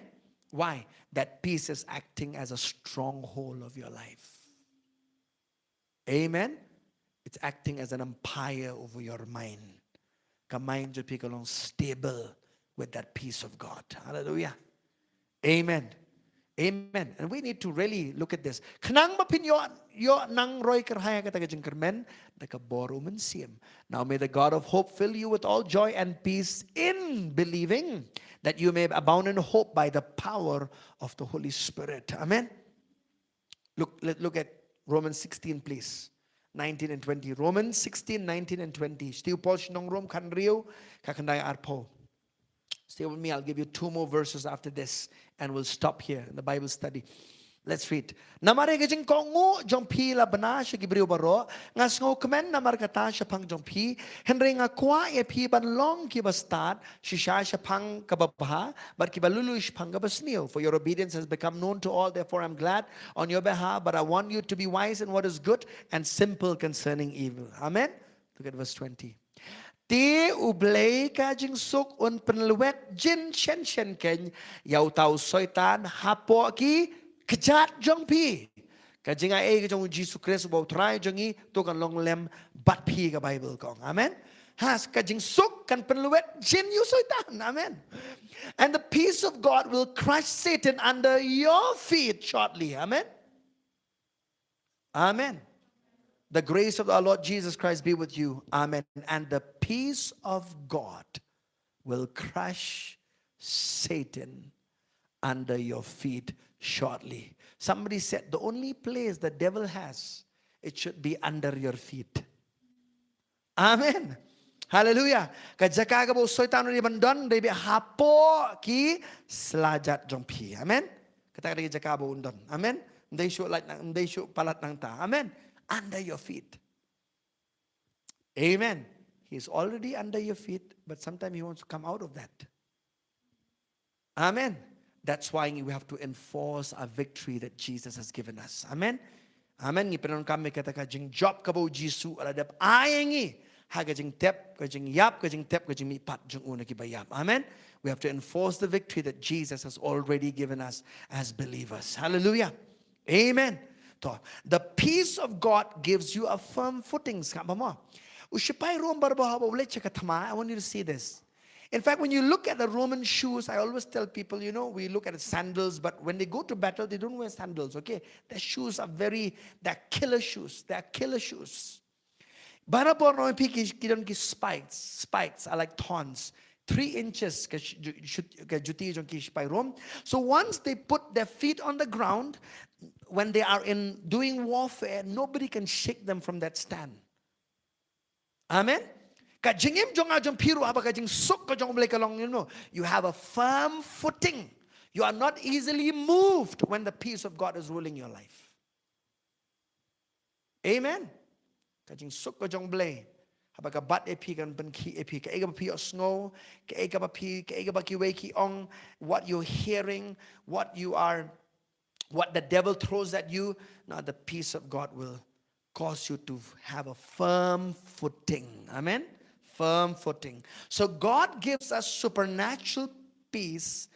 Why? That peace is acting as a stronghold of your life. Amen. It's acting as an umpire over your mind. Ka mind jong phi ka long stable with that peace of God. Hallelujah. Amen. Amen. And we need to really look at this. Khnang ba phin ïoh, ïoh nang roi kyrhai ha kata ka jingkyrmen da ka bor u Mynsiem. Now may the God of hope fill you with all joy and peace in believing, that you may abound in hope by the power of the Holy Spirit. Amen. Look, let, look at Romans sixteen, please. Nineteen and twenty. Romans sixteen, nineteen and twenty. Sngewbha sha nong Rom khathynriew, khatkhyndai, arphew. Stay with me, I'll give you two more verses after this, and we'll stop here in the Bible study. Let's read. Namar ïa ka jingkohnguh jong phi la bna sha ki briew baroh, nga sngewkmen namar kata shaphang jong phi, hynrei nga kwah ïa phi ban long ki bastad, shisha shaphang kaba bha, bad ki balulu shaphang kaba sniew. For your obedience has become known to all, therefore I'm glad on your behalf, but I want you to be wise in what is good and simple concerning evil. Amen. Look at verse twenty. Te U Blei ka jingsuk un pynlwet jin shen shen keiñ ïa uta u Soitan hapoh ki kjat jong phi. Ka jingai ka jong U Jisu Khrist uba U Trai jong ngi, to kan long lem bad phi, ka Bible ka ong. Amen. Ha, ka jingsuk kan pynlwet jin ïa u Soitan. Amen. And the peace of God will crush Satan under your feet shortly. Amen. Amen. The grace of our Lord Jesus Christ be with you. Amen. And the peace of God will crush Satan under your feet shortly. Somebody said, the only place the devil has, it should be under your feet. Amen. Hallelujah. Ka jaka kaba u Soitan u dei ban don, dei beit hapoh ki slajat jong phi. Amen. Kata ka dei ka jaka ba un don. Amen. Ym dei shuh lait nang, ym dei shuh palat nangta. Amen. Under your feet. Amen. He is already under your feet, but sometimes he wants to come out of that. Amen. That's why we have to enforce our victory that Jesus has given us. Amen. Amen. Ngi pyndonkam ïa kata ka jingjop kaba U Jisu u la dep ai ïa ngi ha ka jingtep, ka jingïap, ka jingtep, ka jingmihpat jong u na kiba ïap. Amen. We have to enforce the victory that Jesus has already given us as believers. Hallelujah. Amen. To, the peace of God gives you a firm footing. Sngap ba mo. U shipai Rom baroh haba u leit sha ka thma, I want you to see this. In fact, when you look at the Roman shoes, I always tell people, you know, we look at the sandals, but when they go to battle, they don't wear sandals, okay? Their shoes are very, they're killer shoes. They're killer shoes. Barabor ngi peit ki, ki don ki spikes. Spikes are like thorns. Three inches ka sh-, ju-, shut-, ka juti jong ki shipai Rom. So once they put their feet on the ground, when they are in doing warfare, nobody can shake them from that stand. Amen. Ka jingim jong nga jong phi ruh, haba ka jingsuk ka jong U Blei ka long, you know, you have a firm footing. You are not easily moved when the peace of God is ruling your life. Amen. Ka jingsuk ka jong U Blei, haba ka bat ïa phi, kan pynkhih ïa phi. Kaei kaba phi ïohsngew, kaei kaba phi, kaei kaba kiwei ki ong, what you're hearing, what you are, what the devil throws at you, now the peace of God will cause you to have a firm footing. Amen. Firm footing. So God gives us supernatural peace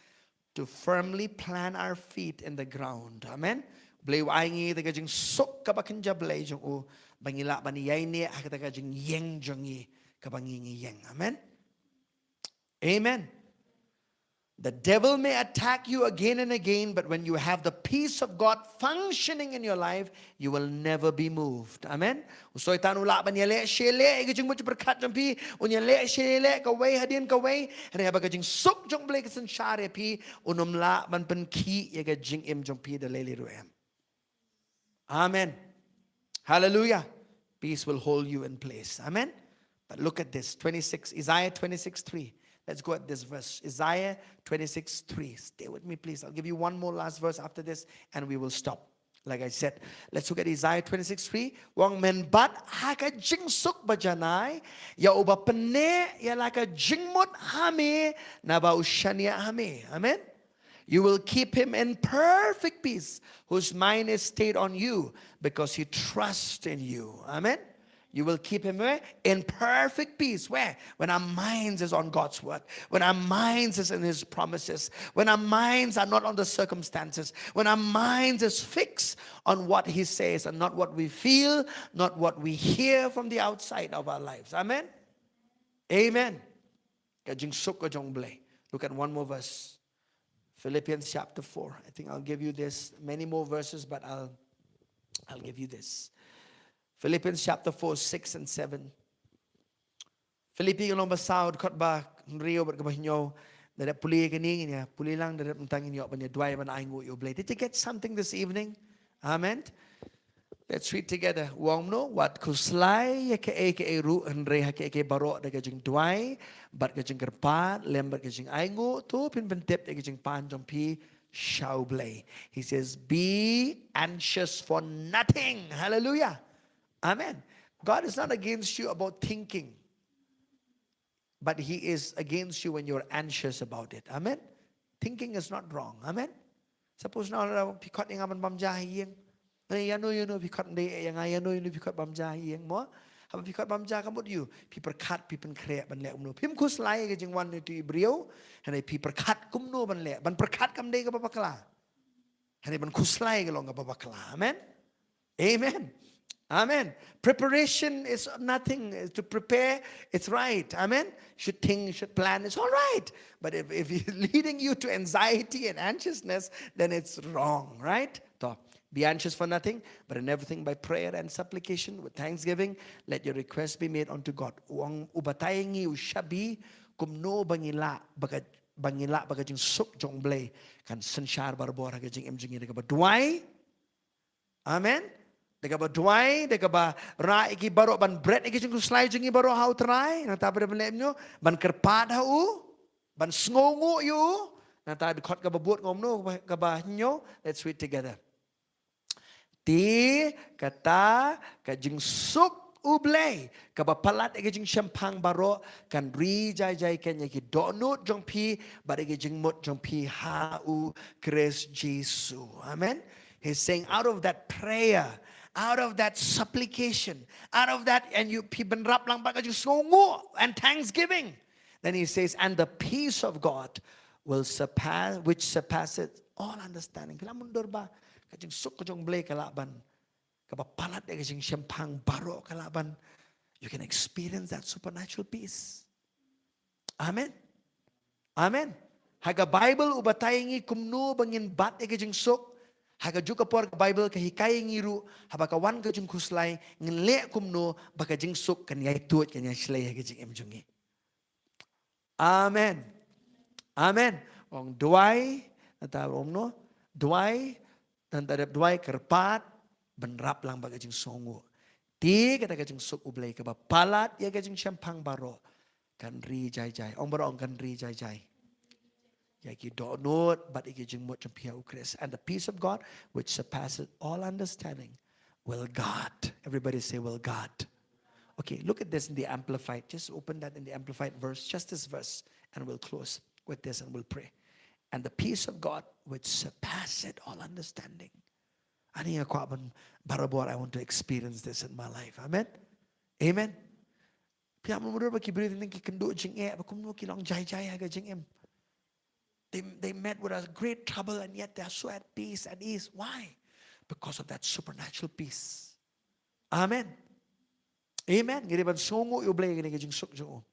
to firmly plant our feet in the ground. Amen. U Blei u ai ngi da ka jingsuk kaba kynja Blei jong u, ba ngi lah ban ïaineh ha kata ka jingïeng jong ngi kaba ngi ngi ïeng. Amen. Amen. The devil may attack you again and again, but when you have the peace of God functioning in your life, you will never be moved. Amen. U Soitan u lah ban ïaleh sheleh ïa ka jingmut jingpyrkhat jong phi, un ïaleh sheleh kawei hadien kawei. Hynrei haba ka jingsuk jong U Blei ka synshar ïa phi, un ym lah ban pynkhih ïa ka jingim jong phi da lei lei ruh em. Amen. Hallelujah. Peace will hold you in place. Amen. But look at this, twenty-six, Isaiah twenty-six three. Let's go at this verse. Isaiah twenty-six three. Stay with me, please. I'll give you one more last verse after this, and we will stop. Like I said, let's look at Isaiah twenty-six three. U ong, men bat ha ka jingsuk bajanai ïa uba pynneh ïa la ka jingmut ha me, naba u shaniah ha me. Amen. You will keep him in perfect peace, whose mind is stayed on you, because he trusts in you. Amen. You will keep him where? In perfect peace. Where? When our minds is on God's word. When our minds is in his promises. When our minds are not on the circumstances. When our minds is fixed on what he says and not what we feel, not what we hear from the outside of our lives. Amen? Amen. Ka jingsuk ka jong U Blei. Look at one more verse. Philippians chapter four. I think I'll give you this, many more verses, but I'll, I'll give you this. Philippians chapter four, six and seven. Philippi ka lynnong ba saw, dkhot ba hynriew bad kaba hynñiew. Da dep pule kane, ngin ïa pule lang, da dep mynta ngin ïoh ban ïa duwai ban ainguh ïa U Blei. Did you get something this evening? Amen. Let's read together. U ong kumno, wat khuslai ïa kaei kaei ruh, hynrei ha kaei kaei baroh da ka jingduwai bad ka jingkyrpad lem bad ka jingainguh, to phin pyntip ïa ka jingpan jong phi sha U Blei. He says, "Be anxious for nothing." Hallelujah. Amen. God is not against you about thinking, but He is against you when you're anxious about it. Amen. Thinking is not wrong. Amen. Suppose now, uh, phi khot ïa nga ban bam ja ha ïing. Eh, ïano ïano phi khot, ym dei ïa nga, ïano ïano phi khot bam ja ha ïing mo. Haba phi khot bam ja, ka mut ïa u, phi pyrkhat, phi pynkhreh ban leh kumno. Phim khuslai ïa ka jingwan na uto u briew, hynrei phi pyrkhat kumno ban leh. Ban pyrkhat kam dei kaba bakla, hynrei ban khuslai ka long kaba bakla. Amen. Amen. Amen. Preparation is nothing. To prepare, it's right. Amen. Should think, should plan, it's all right. But if, if it's leading you to anxiety and anxiousness, then it's wrong, right? To, "Be anxious for nothing, but in everything by prayer and supplication with thanksgiving, let your requests be made unto God." U ong, u batai ïa ngi u shabi kumno ba ngi lah ba ka, ba ngi lah ba ka jingsuk jong U Blei kan synshar barabor ha ka jingim jong ngi da kaba duwai. Amen. Da kaba duwai, da kaba rah ïa ki baroh, ban bret ïa ki jingkhuslai jong ngi baroh ha U Trai. Nangta pat ban leh kumno, ban kyrpad ha u, ban sngewnguh ïa u. Nangta dkhot kaba bud, u ong kumno, kaba, kaba hynñiew. Let's read together. Te kata ka jingsuk U Blei kaba palat ïa ka jingshemphang baroh kan ri jai jai keiñ ïa ki dohnud jong phi bad ïa ki jingmut jong phi ha U Khrist Jisu. Amen. He's saying, out of that prayer, out of that supplication, out of that, and you, phi bynrap lang bad ka jingsngewnguh and thanksgiving, then he says, "And the peace of God will surpass, which surpasses all understanding." Phi lah ban dur ba ka jingsuk ka jong U Blei ka lah ban, kaba palat ïa ka jingshemphang baroh, ka lah ban, you can experience that supernatural peace. Amen. Amen. Ha ka Bible u batai ïa ngi kumno ba ngin bat ïa ka jingsuk. Ha kajuh ka por ka Bible ka hikai ïa ngi ruh, haba ka wan ka jingkhuslai, ngin leh kumno ba ka jingsuk kan ïai tuid, kan ïai shlei ha ka jingim jong ngi. Amen. Amen. U ong duwai, nangta u ong kumno, duwai, nangta dep duwai kyrpad, bynrap lang bad ka jingsngewnguh. Te kata ka jingsuk U Blei kaba palat ïa ka jingshemphang baroh kan ri jai jai. Ong baroh, ong, kan ri jai jai ïa ki dohnud bad ïa ki jingmut jong phi ha U Khrist. And the peace of God, which surpasses all understanding, will guard. Everybody say, "Will guard." Okay, look at this in the Amplified. Just open that in the Amplified verse, just this verse, and we'll close with this and we'll pray. "And the peace of God, which surpasseth all understanding." Ani nga kwah ban barabor, I want to experience this in my life. Amen. Amen. Phi ïa mut ba ki briew ki kynduh jingeh, ba kumno ki long jai jai ha ka jingim. They, they met with a great trouble and yet they are so at peace, at ease. Why? Because of that supernatural peace. Amen. Amen. Ngi dei ban sngewnguh ïa U Blei ha kane ka jingsuk jong u.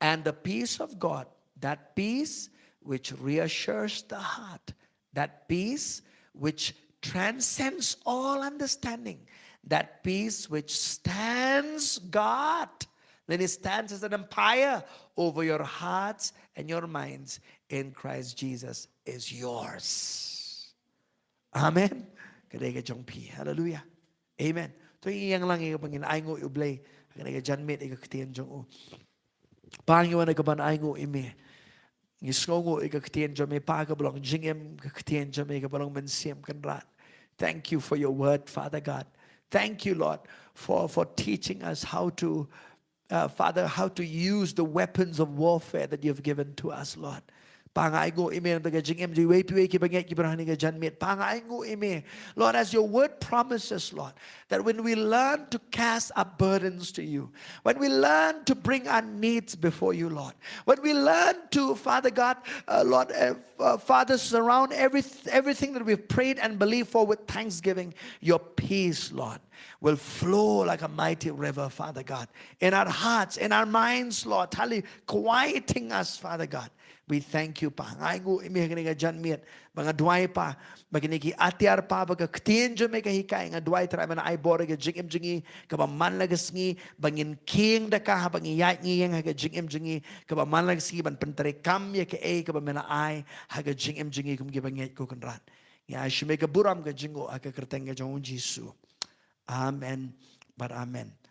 And the peace of God, that peace which reassures the heart, that peace which transcends all understanding, that peace which stands guard, then it stands as an umpire over your hearts and your minds in Christ Jesus, is yours. Amen. Ka dei ka jong phi. Hallelujah. Amen. To ïeng lang ïa kaba ngin ainguh ïa U Blei ha kane ka janmiet ïa ka ktien jong u. Pa, ngi wan ha kaban ainguh ïa me. Ngi sngewnguh ïa ka ktien jong me, Pa, kaba long jingim, ka ktien jong me kaba long mynsiem, Kynrad. Thank you for your word, Father God. Thank you, Lord, for, for teaching us how to, uh, Father, how to use the weapons of warfare that you've given to us, Lord. Pa, nga ainguh ïa me na ka jingim jong iwei pa iwei kiba ngeit kiba ïohi ha kane ka janmiet. Pa, nga ainguh ïa me, Lord, as your word promises, Lord, that when we learn to cast our burdens to you, when we learn to bring our needs before you, Lord, when we learn to, Father God, uh, Lord, uh, uh, Father, surround every, everything that we've prayed and believed for with thanksgiving, your peace, Lord, will flow like a mighty river, Father God, in our hearts, in our minds, Lord, hallelujah, quieting us, Father God. We thank you, Pa. Nga ainguh ïa me ha kane ka janmiet, ba nga duwai, Pa, ba kine ki atiar, Pa, ba ka ktien jong me ka hikai, nga duwai, Trai, men ai bor ïa ka jingim jong ngi, kaba man la ka sngi ba ngin kheiñ da ka haba ngi ïaid ngi ïeng ha ka jingim jong ngi, kaba man la ka sngi ban pyntreikam ïa kaei kaba men la ai ha ka jingim jong ngi kum kiba ngeit, ko Kynrad. Ngi ai sha me ka burom, ka jingnguh ha ka kyrteng ka jong u Jisu. Amen bad amen.